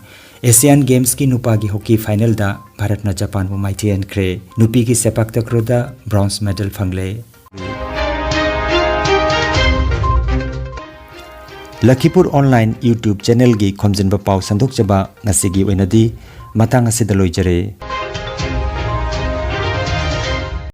ꯑꯦꯁꯤꯌꯥꯟ ꯒꯦꯝꯁꯀꯤ ꯅꯨꯄꯥꯒꯤ ꯍꯣꯀꯤ ꯐꯥꯏꯅꯦꯜꯗ ꯚꯥꯔꯠꯅ ꯖꯄꯥꯟꯕꯨ ꯃꯥꯏꯊꯤꯍꯟꯈ꯭ꯔꯦ꯫ ꯅꯨꯄꯤꯒꯤ ꯁꯦꯄꯥꯛ ꯇꯀ꯭ꯔꯣꯗ ꯕ꯭ꯔꯣꯟꯖ ꯃꯦꯗꯜ ꯐꯪꯂꯦ꯫ ꯂꯈꯤꯄꯨꯔ ꯑꯣꯟꯂꯥꯏꯟ YouTube ꯆꯦꯅꯦꯜꯒꯤ ꯈꯣꯝꯖꯤꯟꯕ ꯄꯥꯎ ꯁꯟꯗꯣꯛꯆꯕ ꯉꯁꯤꯒꯤ ꯑꯣꯏꯅꯗꯤ ꯃꯇꯥꯡ ꯑꯁꯤꯗ ꯂꯣꯏꯖꯔꯦ꯫